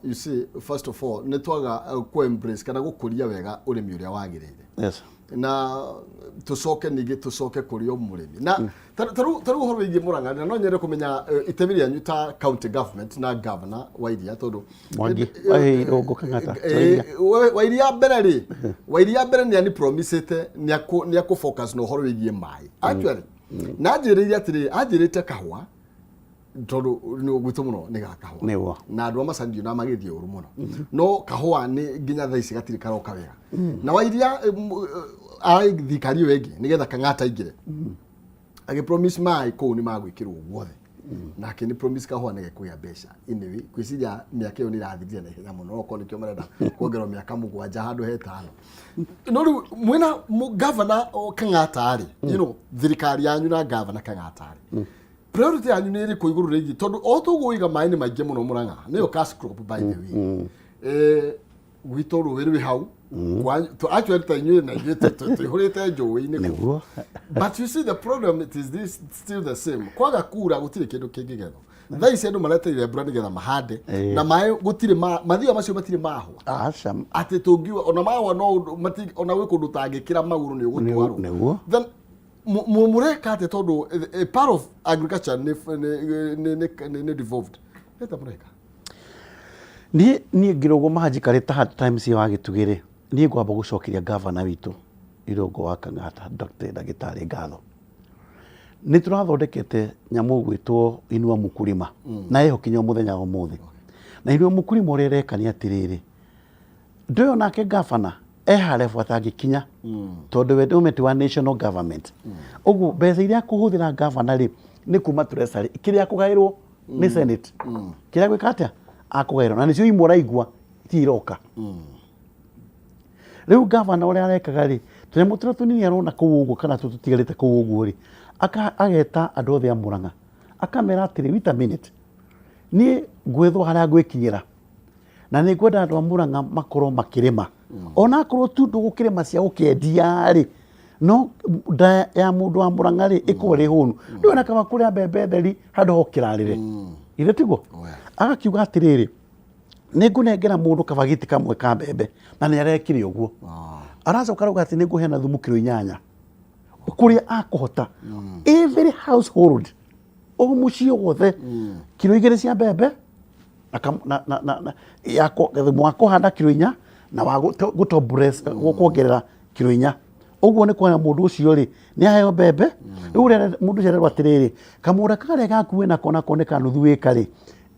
Speaker 1: You see, first of all, nĩ twaga ku embrace kana gũkũria wega ũrĩmi ũrĩa wagĩrĩire. Na tũcoke ningĩ tũcoke kũrĩ o mũrĩmi na ta rĩu ũhoro wĩgiĩ Mũrang'a, na no nyende kũmenya itemi rĩanyu ta county government na governor wa Iria, tondũ
Speaker 2: Mwangi, Irũngũ Kang'ata, Wairia.
Speaker 1: Wairia mbere rĩ, Wairia mbere nĩ ani promisĩte nĩ akũ focus na ũhoro wĩgiĩ maĩ actually, na anjĩrĩire atĩrĩ, anjĩrĩte kahũa Tondũ nĩ gwitũ mũno nĩ ga kahũa.
Speaker 2: Nĩguo.
Speaker 1: Na andũ a macani ndiona magĩthiĩ ũru mũno, no kahũa nĩ nginya thaa ici gatirĩ karoka wega. Na Wairia thirikari ĩyo ĩngĩ nĩgetha Kang'ata aingĩre, agĩ promise maĩ kũu nĩ magwĩkĩrwo guothe, nake nĩ promise kahũa nĩ gekũgĩa mbeca. Anyway, ngwĩciria mĩaka ĩyo nĩ ĩrathirire na ihenya mũno, okorwo nĩkĩo marenda kuongererwo mĩaka 7 handũ he 5. No rĩu mwĩna gavana o Kang'ata rĩ, thirikari yanyu na gavana Kang'ata rĩ, priority yanyu nĩ ĩrĩkũ igũrũ rĩgiĩ, tondũ o tũguo ũiga maĩ nĩ maingĩ mũno Mũrang'a, nĩyo cash crop, by the way. Gwitũ rũĩ rwĩ hau. Actually ta inyuĩ na ithuĩ tũihũrĩte njũĩ-inĩ kũu. But you see, the problem, it is this, still the same: kwaga kura gũtirĩ kĩndũ kĩngĩgethwo. Thaa ici andũ maretereire mbura nĩgetha mahande, na maĩ gũtirĩ, mathia macio matirĩ mahwa.
Speaker 2: Aca.
Speaker 1: Atĩ tũngiuga ona mahwa no ũndũ- ona gwĩ kũndũ ũtangĩkĩra magũrũ nĩ ũgũtwarwo. Then mũreka atĩa, tondũ a part of agriculture nĩ devolved? Nĩ atĩa mũreka?
Speaker 2: Niĩ ngĩrũgũma njikarĩte Hard Times wa Gĩtugĩ rĩ, niĩ ngwamba gũcokeria gavana witũ Irũngũ wa Kang'ata, Dr. Ndagĩtarĩ, ngatho. Nĩ tũrathondekete nyamũ gwĩtwo Inua Mkulima, na ĩho kinya mũthenya wa ũmũthĩ. Na Inua Mkulima ũrĩa ĩreka nĩ atĩrĩrĩ, ndũyũ nake gavana e harĩa atangĩkinya, tondũ we ndũmĩte wa national government. Ũguo mbeca iria akũhũthĩra gavana rĩ, nĩ kuma treasury, kĩrĩa akũgaĩrwo nĩ Senate, kĩrĩa gwĩka atĩa akũgaĩrwo, na nĩcio imwe ũraigua ti iroka. Rĩu gavana ũrĩa arekaga rĩ, tũnyamũ tũrĩa tũnini arona kũu ũguo kana tũtigarĩte kũu ũguo rĩ, ageta andũ othe a Mũrang'a, akamera atĩrĩ, "Wait a minute, niĩ ngwĩthwo harĩa ngwĩkinyĩra, na nĩ ngwenda andũ a Mũrang'a makorwo makĩrĩma, ona akorwo tu ndũgũkĩrĩma cia gũkĩendia rĩ, no nda ya mũndũ wa Mũrang'a rĩ ĩkorwo ĩrĩ hũnu. Rĩu ona kaba kũrĩa mbembe theri handũ ha ũkĩrarĩre." Githĩ tiguo? Agakiuga atĩrĩrĩ, "Nĩ ngũnengera mũndũ kabagiti kamwe ka mbembe," na nĩ arekire ũguo. Aracoka arauga atĩ nĩ ngũheana thumu kiro 8 kũrĩa akũhota, every household, o mũciĩ wothe kiro 2 cia mbembe na na ya thumu wa kũhanda kiro 4 na wa gũtop dress, kuongerera kiro 4. Ũguo nĩ kuona mũndũ ũcio rĩ nĩ aheo mbembe. Rĩu ũrĩa mũndũ ũcio arerwo atĩrĩrĩ, kamũgũnda karĩa gaku wĩ nako nako nĩ ka nuthu ĩka rĩ,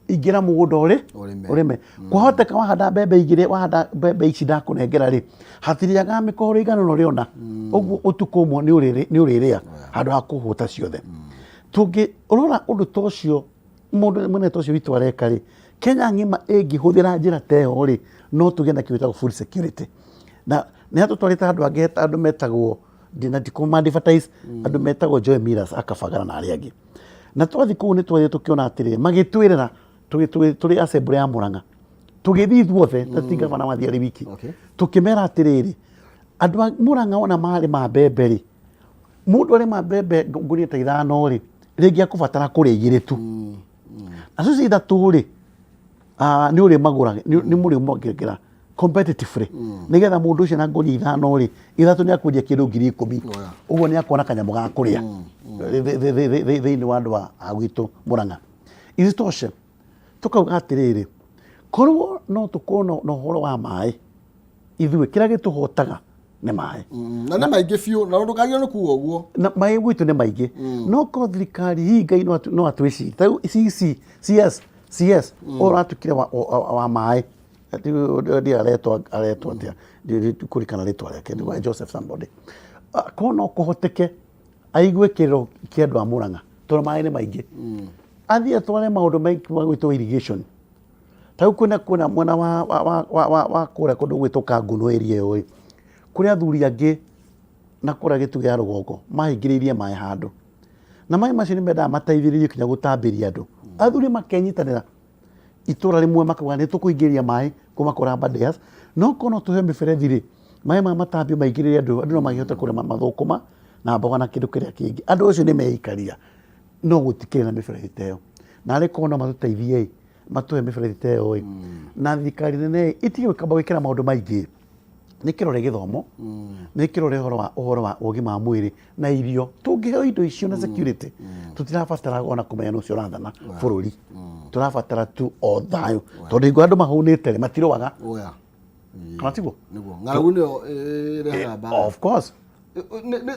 Speaker 2: ingĩra mũgũnda ũrĩ
Speaker 1: Ũrĩme.
Speaker 2: Ũrĩme. Kwahoteka wahanda mbembe 2, wahanda mbembe ici ndakũnengera rĩ, hatirĩaga mĩkoro igana ũrĩa ũrĩona ũguo ũtukũ ũmwe nĩ ũrĩrĩa handũ ha kũhũta ciothe. Tũngĩrora ũndũ ta ũcio mũndũ mũnene ta ũcio witũ areka rĩ, Kenya ng'ima ĩngĩhũthĩra njĩra ta ĩyo rĩ, no tũgĩe na kĩndũ gĩtagwo food security. Na nĩ atũtwarĩte handũ hangĩ andũ metagwo na ndikũma advertise, andũ metagwo Joy Millers akabagara na arĩa angĩ. Na twathiĩ kũu nĩ twathiĩ tũkĩona atĩrĩrĩ, magĩtwĩrĩra tũrĩ assembly ya Murang'a, tũgĩthiĩ ithuothe na ti gavana wathiĩ arĩ wiki. Tũkĩmera atĩrĩrĩ, andũ a Murang'a ona marĩma mbembe rĩ, mũndũ arĩma mbembe ngũnia ta 5 rĩ, rĩngĩ akũbatara kũrĩa 2 tu, nacio ici 3 rĩ, nĩ ũrĩmagũra, nĩ mũrĩmongera competitively, nĩgetha mũndũ ũcio na ngũnia 5 rĩ, 3 nĩ akwendia kĩndũ 10,000. Ũguo nĩ akuona kanyamũ ga kũrĩa thĩinĩ wa andũ a gwitũ Murang'a. Isitoshe, tũkauga atĩrĩrĩ, korwo no tũkorwo na ũhoro wa maĩ, ithuĩ kĩrĩa gĩtũhotaga nĩ maĩ.
Speaker 1: Na nĩ maingĩ biũ, na ndũkagio nĩ kuga ũguo.
Speaker 2: Na maĩ gwitũ nĩ maingĩ, no korwo thirikari hihi Ngai no atwĩcirie. Ta rĩu CC CS CS ũyũ ũratukire wa maĩ, ndiĩ aretwo atĩa, ndikũririkana rĩtwa rĩake, nĩ Joseph somebody. Korwo no kũhoteke aigue kĩrĩro kĩa andũ a Murang'a, tondũ maĩ nĩ maingĩ, athiĩ atware maũndũ maingĩ ma gwĩtwo irrigation. Ta rĩu kwĩna mwena wa kũrĩa kũndũ gwĩtwo Kanguno area ĩyo ĩ, kũrĩ athuri angĩ na kũrĩa Gĩtugĩ ya rũgongo mahingĩrĩirie maĩ handũ, na maĩ macio nĩ mendaga mateithĩrĩrio kinya gũtambĩria andũ. Athuri makenyitanĩra itũra rĩmwe makauga nĩ tũkũingĩria maĩ kuma kũrĩa Aberdares, no korwo no tũheo mĩberethi rĩ, maĩ maya matambio maingĩrĩre andũ, andũ no makĩhote kũrĩma mathũkũma na mboga na kĩndũ kĩrĩa kĩngĩ. Andũ acio nĩ meikaria, no gũtikĩrĩ na mĩberethi ta ĩyo. Na arĩ korwo no matũteithie ĩ, matũhe mĩberethi ta ĩyo ĩ, na thirikari nene ĩ ĩtige gwĩkamba gwĩkĩra maũndũ maingĩ, nĩ kĩrore gĩthomo, nĩ kĩrore ũhoro wa ũgima wa mwĩrĩ na irio. Tũngĩheo indo icio na security, tũtirabatara ona kũmenya nũ ũcio ũrathana bũrũri. Tũrabatara tu o thayũ, tondũ hingo andũ mahũnĩte rĩ, matirũaga. Kana tiguo?
Speaker 1: Nĩguo ng'aragu nĩyo ĩrehaga mbara.
Speaker 2: Of course.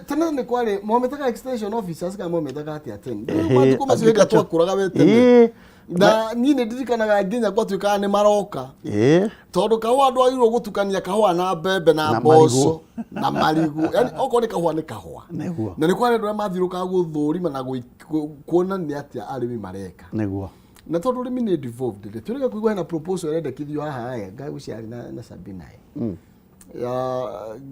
Speaker 1: Tene nĩ kwarĩ momĩtaga extension officers kana momĩtaga atĩa tene?
Speaker 2: Ehe,
Speaker 1: Matukũ macio hĩndĩ ĩrĩa
Speaker 2: agriculture.
Speaker 1: twakũraga we tene. Na niĩ nĩ ndirikanaga nginya gwatuĩkaga nĩ maroka. Tondũ kahũa ndwagĩrĩirwo gũtukania kahũa na mbembe na
Speaker 2: Na
Speaker 1: mboco na marigũ. Yaani okorwo nĩ kahũa nĩ kahũa.
Speaker 2: Nĩguo.
Speaker 1: Na nĩ kwarĩ andũ arĩa mathiũrũrũkaga gũthũrima na kuona nĩ atĩa arĩmi mareka. Na tondũ ũrĩmi nĩ devolved rĩ, tũrĩga kũigua hena proposal ĩrendekithio haha ĩ, ngagũciari na Sabina ĩ. Ya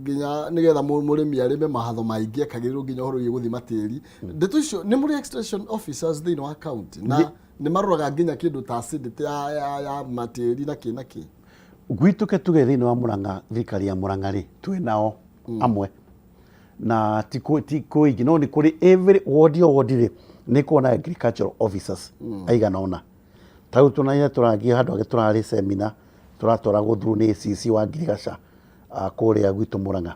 Speaker 1: nginya nĩgetha mũrĩmi arĩme mahatho maingĩ akagĩrĩrwo nginya ũhoro wĩgiĩ gũthima tĩri. Ndeto icio nĩ mũrĩ extension officers thĩinĩ wa county na nĩ maroraga nginya kĩndũ ta acidity ya matĩri na kĩ na kĩ.
Speaker 2: Gwitũ ke tuge thĩinĩ wa Murang'a, thirikari ya Murang'a rĩ, twĩ nao amwe na ti kũingĩ no nĩ kũrĩ every ward o ward rĩ nĩ kũrĩ na agricultural officers aigana ũna. Ta rĩu tũnaire tũrathiĩ handũ hangĩ tũrarĩ seminar tũratwaragwo through nĩ CC wa Ngirigaca kũrĩa gwitũ Murang'a.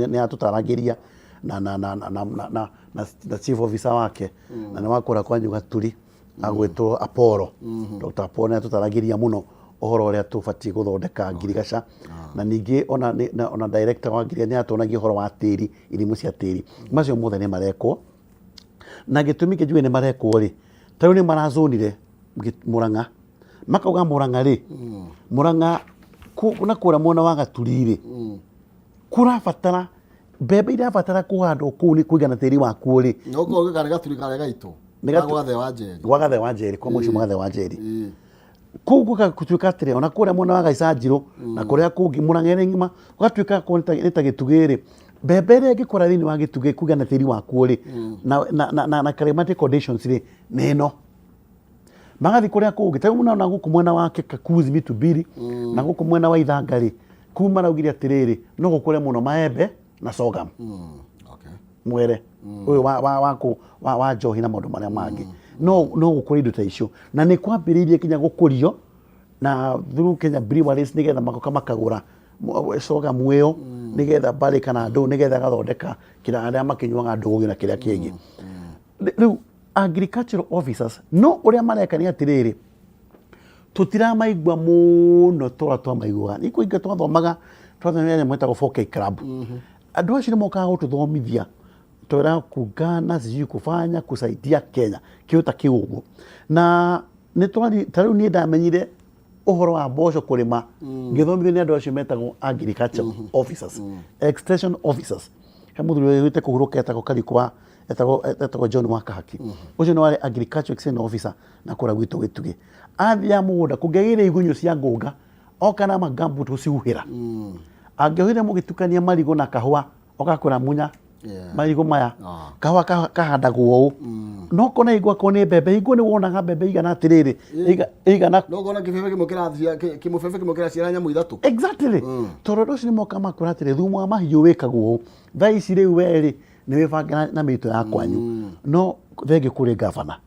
Speaker 2: Nĩ atũtaragĩria na chief officer wake na nĩ wa kũrĩa kwanyu Gaturi agwĩtwo Apollo. Dr. Apollo nĩ atũtaragĩria mũno ũhoro ũrĩa tũbatiĩ gũthondeka ngirigaca na ningĩ ona director wa ngirigaca nĩ atuonagia ũhoro wa tĩri, ithimo cia tĩri. Macio mothe nĩ marekwo na gĩtũmi kĩ njuge nĩ marekwo rĩ, ta rĩu nĩ marazonire Murang'a, makauga Murang'a rĩ, Murang'a na kũrĩa mwena wa Gaturi rĩ, kũrabatara mbembe irabatara kũhandwo kũu nĩ kũigana tĩri wakuo rĩ.
Speaker 1: No korwo nĩ Gaturi karĩa gaitũ.
Speaker 2: Nĩ Gaturi-
Speaker 1: Gwa Gathe wa Njeri.
Speaker 2: Gwa Gathe wa Njeri, kwa mũciĩ Gathe wa Njeri. Kũu gũgatuĩka atĩrĩ, ona kũrĩa mwena wa Gaicanjirũ na kũrĩa kũngĩ Murang'a ĩrĩ ng'ima, gũgatuĩka kũu nĩ ta Gĩtugĩ rĩ, mbembe ĩrĩa ĩngĩkũra thĩinĩ wa Gĩtugĩ kũigana tĩri wakuo rĩ, na climatic conditions rĩ, nĩ ĩno. Magathiĩ kũrĩa kũngĩ, ta rĩu mũnaona gũkũ mwena wa Kikakuzi Mitubiri, na gũkũ mwena wa Ithanga rĩ, kũu maraugire atĩrĩrĩ, no gũkũre mũno maembe na sorghum. Mwere ũyũ wa njohi na maũndũ marĩa mangĩ. No gũkũra indo ta icio. Na nĩ kwambĩrĩirie nginya gũkũrio na through Kenya Breweries nĩgetha magoka makagũra sorghum ĩyo nĩgetha barĩ kana ndũ nĩgetha ĩgathondeka kĩrĩa arĩa makĩnyuaga ndũgũ na kĩrĩa kĩngĩ. Rĩu agricultural officers no ũrĩa mareka nĩ atĩrĩrĩ, tũtiramaigua mũno ta ũrĩa twamaiguaga. Nĩ kũinga twathomaga, twathomire nyamũ ĩtagwo 4K Club. Andũ acio nĩ mokaga gũtũthomithia twĩra kungana sijui kufanya kusaidia Kenya kĩndũ ta kĩu ũguo. Na nĩ twari ta rĩu niĩ ndamenyire ũhoro wa mboco kũrĩma ngĩthomithio nĩ andũ acio metagwo agriculture officers, extension officers. He mũthuri wĩte kũhurũka etagwo Karikũ wa etagwo John wa Kahaki. Ũcio nĩ warĩ agriculture extension officer na kũrĩa gwitũ Gĩtugĩ. Athiaga mũgũnda kũngĩagĩire igunyũ cia ngũnga oka na magambuti gũcihuhĩra. Angĩohire mũgĩtukania marigũ na kahũa oka kwĩra munya marigũ maya kahũa kahandagwo ũũ. No kona igua akorwo nĩ mbembe hingo nĩ wonaga mbembe igana atĩrĩrĩ igana
Speaker 1: No kona kĩbebe kĩmwe kĩrathia kĩmũbebe kĩmwe kĩraciara nyamũ ithatũ.
Speaker 2: Exactly. Tondũ andũ acio nĩ moka makwĩra atĩrĩ thumu wa mahiũ wĩkagwo ũũ. Thaa ici rĩu we rĩ nĩ wĩbange na mĩtũ ya kwanyu. No thengiũ kũrĩ gavana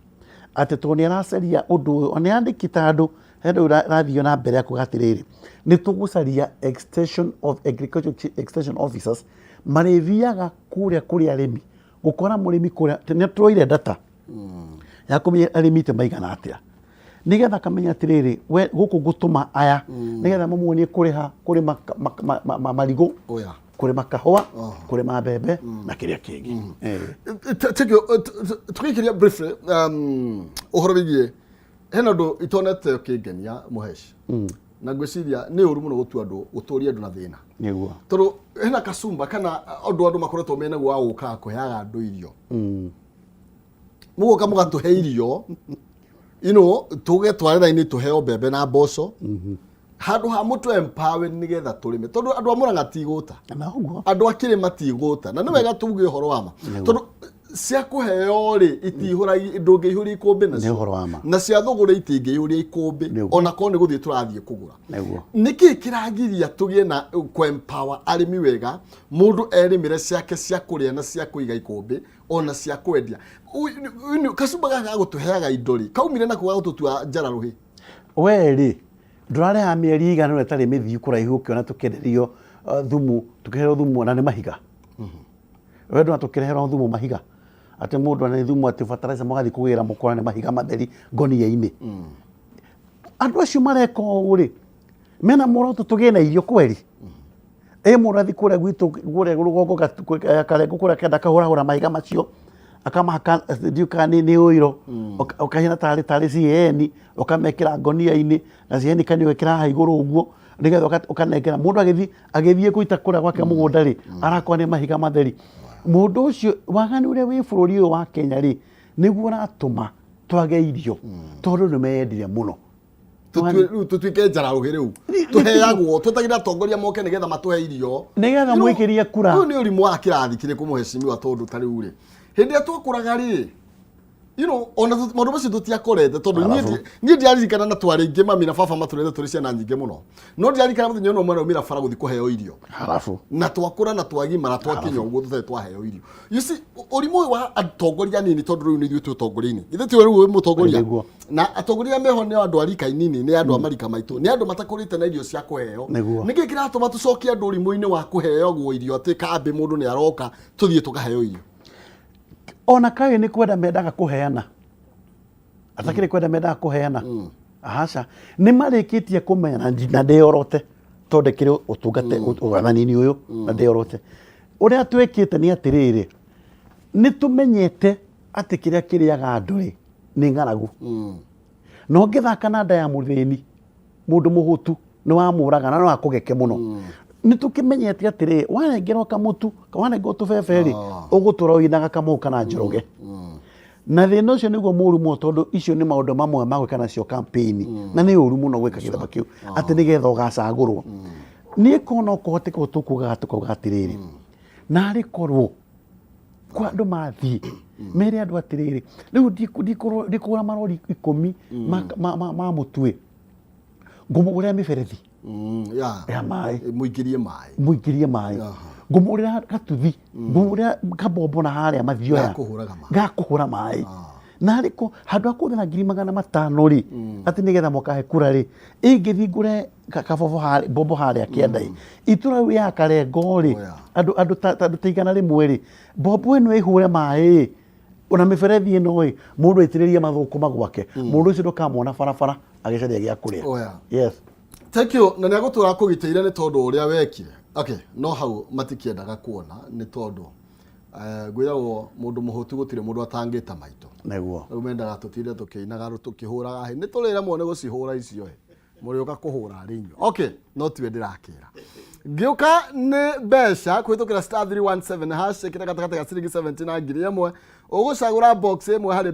Speaker 2: atĩ tondũ nĩ aracaria ũndũ ũyũ nĩ andĩkĩte andũ he andũ rathiĩ na mbere akuga atĩrĩrĩ nĩ tũgũcaria extension of agriculture extension officers marĩthiaga kũrĩa kũrĩ arĩmi gũkora mũrĩmi kũrĩa nĩ tũroire data ya kũmenya arĩmi te maigana atĩa nĩgetha akamenya atĩrĩrĩ we gũkũ ngũtũma aya nĩgetha mamuonie kũrĩha kũrĩma marigũ kũrĩma kahũa kũrĩma mbembe na kĩrĩa kĩngĩ.
Speaker 1: Thank you. Tũgĩkĩria briefly ũhoro wĩgiĩ hena ũndũ itonete ũkĩngenia Mũhesh na ngwĩciria nĩ ũru mũno gũtua andũ gũtũria andũ na thĩna.
Speaker 2: Nĩguo.
Speaker 1: Tondũ hena kasumba kana ũndũ andũ makoretwo menaguo wa gũkaga kũheaga andũ irio. Mũgoka mũgatũhe irio tũgetware raini tũheo mbembe na mboco handũ ha mũtũ empower nĩgetha tũrĩme tondũ andũ a Murang'a ti igũta. Andũ a kĩrĩma ti igũta na nĩ wega tuge ũhoro wa ma tondũ cia kũheo rĩ itihũragia ndũngĩihũria ikũmbĩ nacio.
Speaker 2: Nĩ ũhoro wa ma.
Speaker 1: Na cia thũgũrĩ itingĩihũria ikũmbĩ ona korwo nĩ gũthiĩ tũrathiĩ kũgũra. Nĩkĩ kĩragiria tũgĩe na kũ empower arĩmi wega mũndũ erĩmĩre ciake cia kũrĩa na cia kũiga ikũmbĩ ona cia kwendia. Kacumba gaka ga gũtũheaga indo rĩ kaumire nako ga gũtũtua njara rũhĩ?
Speaker 2: We rĩ ndũrareha mĩeri igana ũna ĩtarĩ mĩthiu kũraihu ũkĩona tũkĩenderio thumu tũkĩherwo thumu ona nĩ mahiga. We ndũrona tũkĩreherwo thumu mahiga atĩ mũndũ ona nĩ thumu atĩ fertilizer mũgathiĩ kũgĩra mũkora nĩ mahiga matheri ngonia-inĩ. Andũ acio mareka ũũ rĩ mena muoroto tũgĩe na irio kweri. Ĩ mũndũ athiĩ kũrĩa gwitũ kũrĩa rũgongo Karengo kũrĩa kenda akahũrahũra mahiga macio akamahaka ndiũĩ kana nĩ ũiro, ũkahina tarĩ tarĩ CAN, ũkamekĩra ngonia-inĩ na CAN kanini ũgekĩra haha igũrũ ũguo nĩgetha ũkanengera mũndũ agĩthiĩ agĩthiĩ gũita kũrĩa gwake mũgũnda rĩ, arakora nĩ mahiga matheri. Mũndũ ũcio waganu ũrĩa wĩ bũrũri ũyũ wa Kenya rĩ, nĩguo ũratũma twage irio tondũ nĩ meyendire mũno.
Speaker 1: Rĩu tũtuĩke njaraũhĩ rĩu tũheagwo twetagĩra atongoria moke nĩgetha matũhe irio.
Speaker 2: Nĩgetha mwĩkĩrie kura.
Speaker 1: Ũyũ nĩ ũrimũ wa kĩrathi kĩrĩkũ, mũhecimiwa? Tondũ ta rĩu rĩ, hĩndĩ ĩrĩa twakũraga rĩ, ona maũndũ macio tũtiakorete tondũ niĩ ndiaririkana na twarĩ aingĩ, mami na baba matũrete tũrĩ ciana nyingĩ mũno, no ndiaririkana mũthenya ũmwe mwana aumĩra bara gũthiĩ kũheo irio.
Speaker 2: Harabu.
Speaker 1: Na twakũra na twagimara twakinya ũguo tũtarĩ twaheo irio. You see, ũrimũ ũyũ wa atongoria anini, tondũ rĩu nĩ ithuĩ twĩ ũtongoria-inĩ, ithuĩ tiwe rĩu wĩ mũtongoria.
Speaker 2: Nĩguo.
Speaker 1: Na atongoria arĩa meho nĩ andũ a rika inini, nĩ andũ a marika maitũ, nĩ andũ matakũrĩte na irio cia kũheo.
Speaker 2: Nĩguo.
Speaker 1: Nĩkĩ kĩratũma tũcokie andũ ũrimũ-inĩ wa kũheagwo irio, atĩ kambĩ mũndũ nĩ aroka tũthiĩ tũkaheo irio?
Speaker 2: Ona kaĩ nĩ kwenda mendaga kũheana, atakĩrĩ kwenda mendaga kũheana? Aca, nĩ marĩkĩtie kũmenya na ndĩorote tondũ ndĩkĩrĩ ũtungate wathani-inĩ ũyũ na ndĩorote ũrĩa twĩkĩte nĩ atĩrĩrĩ, nĩ tũmenyete atĩ kĩrĩa kĩrĩaga andũ rĩ nĩ ng'aragu, na ũngĩthaka na nda ya mũthĩni, mũndũ mũhũtu, nĩ wamũraga na no akũgeke mũno. Nĩ tũkĩmenyete atĩrĩ, wanengerwo kamũtu, wanengerwo tũbebe rĩ, ũgũtũra ũinaga kamũũ kana njoroge. Na thĩna ũcio nĩguo mũru mũno, tondũ icio nĩ maũndũ mamwe ma gwĩka nacio campaign, na nĩ ũru mũno gwĩka gĩthemba kĩu atĩ nĩgetha ũgacagũrwo. Niĩ korwo no kũhoteke ũguo tũkugaga, tũkauga atĩrĩrĩ, narĩ korwo kwa andũ mathiĩ mere andũ atĩrĩrĩ, rĩu ndikũgũra marori 10 ma mũtu ĩ, ngũmũgũrĩra mĩberethi ya maĩ.
Speaker 1: Mũingĩrie maĩ.
Speaker 2: Mũingĩrie maĩ. Ngũmũgũrĩra gatuthi, ngũmũgũrĩra kabombo na harĩa mathioya.
Speaker 1: Gakũhũraga maĩ.
Speaker 2: Gakũhũra maĩ. Narĩ ko handũ ha kũhũthĩra 500,000 rĩ, atĩ nĩgetha mũkahe kura rĩ, ingĩthiĩ ngũre kabobo harĩa, mbombo harĩa kĩanda ĩ, itũra rĩu rĩa Karengo rĩ, andũ ta 100 rĩ, mbombo ĩno ĩhũre maĩ ĩ, ona mĩberethi ĩno ĩ, mũndũ aitĩrĩrie mathũkũma gwake, mũndũ ũcio ndũkamwona barabara agĩcaria gĩa kũrĩa.
Speaker 1: Oh, yeah.
Speaker 2: Yes.
Speaker 1: Thank you. Na nĩ agũtũra kũgitĩire nĩ tondũ ũrĩa wekire. Okay, no hau matikĩendaga kuona nĩ tondũ ngwĩragwo mũndũ mũhũtu gũtirĩ mũndũ atangĩta maitũ.
Speaker 2: Nĩguo.
Speaker 1: Rĩu mendaga tũtinde tũkĩinaga tũkĩhũraga hĩ. Nĩ tũrĩremwo nĩ gũcihũra icio ĩ. Mũrĩũka kũhũra arĩ inyuĩ. Okay, no tiwe ndĩrakĩra. Ngĩũka nĩ mbeca kũhĩtũkĩra *317#, ĩkĩra gatagatĩ ga ciringi 70 na 1000, ũgũcagũra box ĩmwe harĩ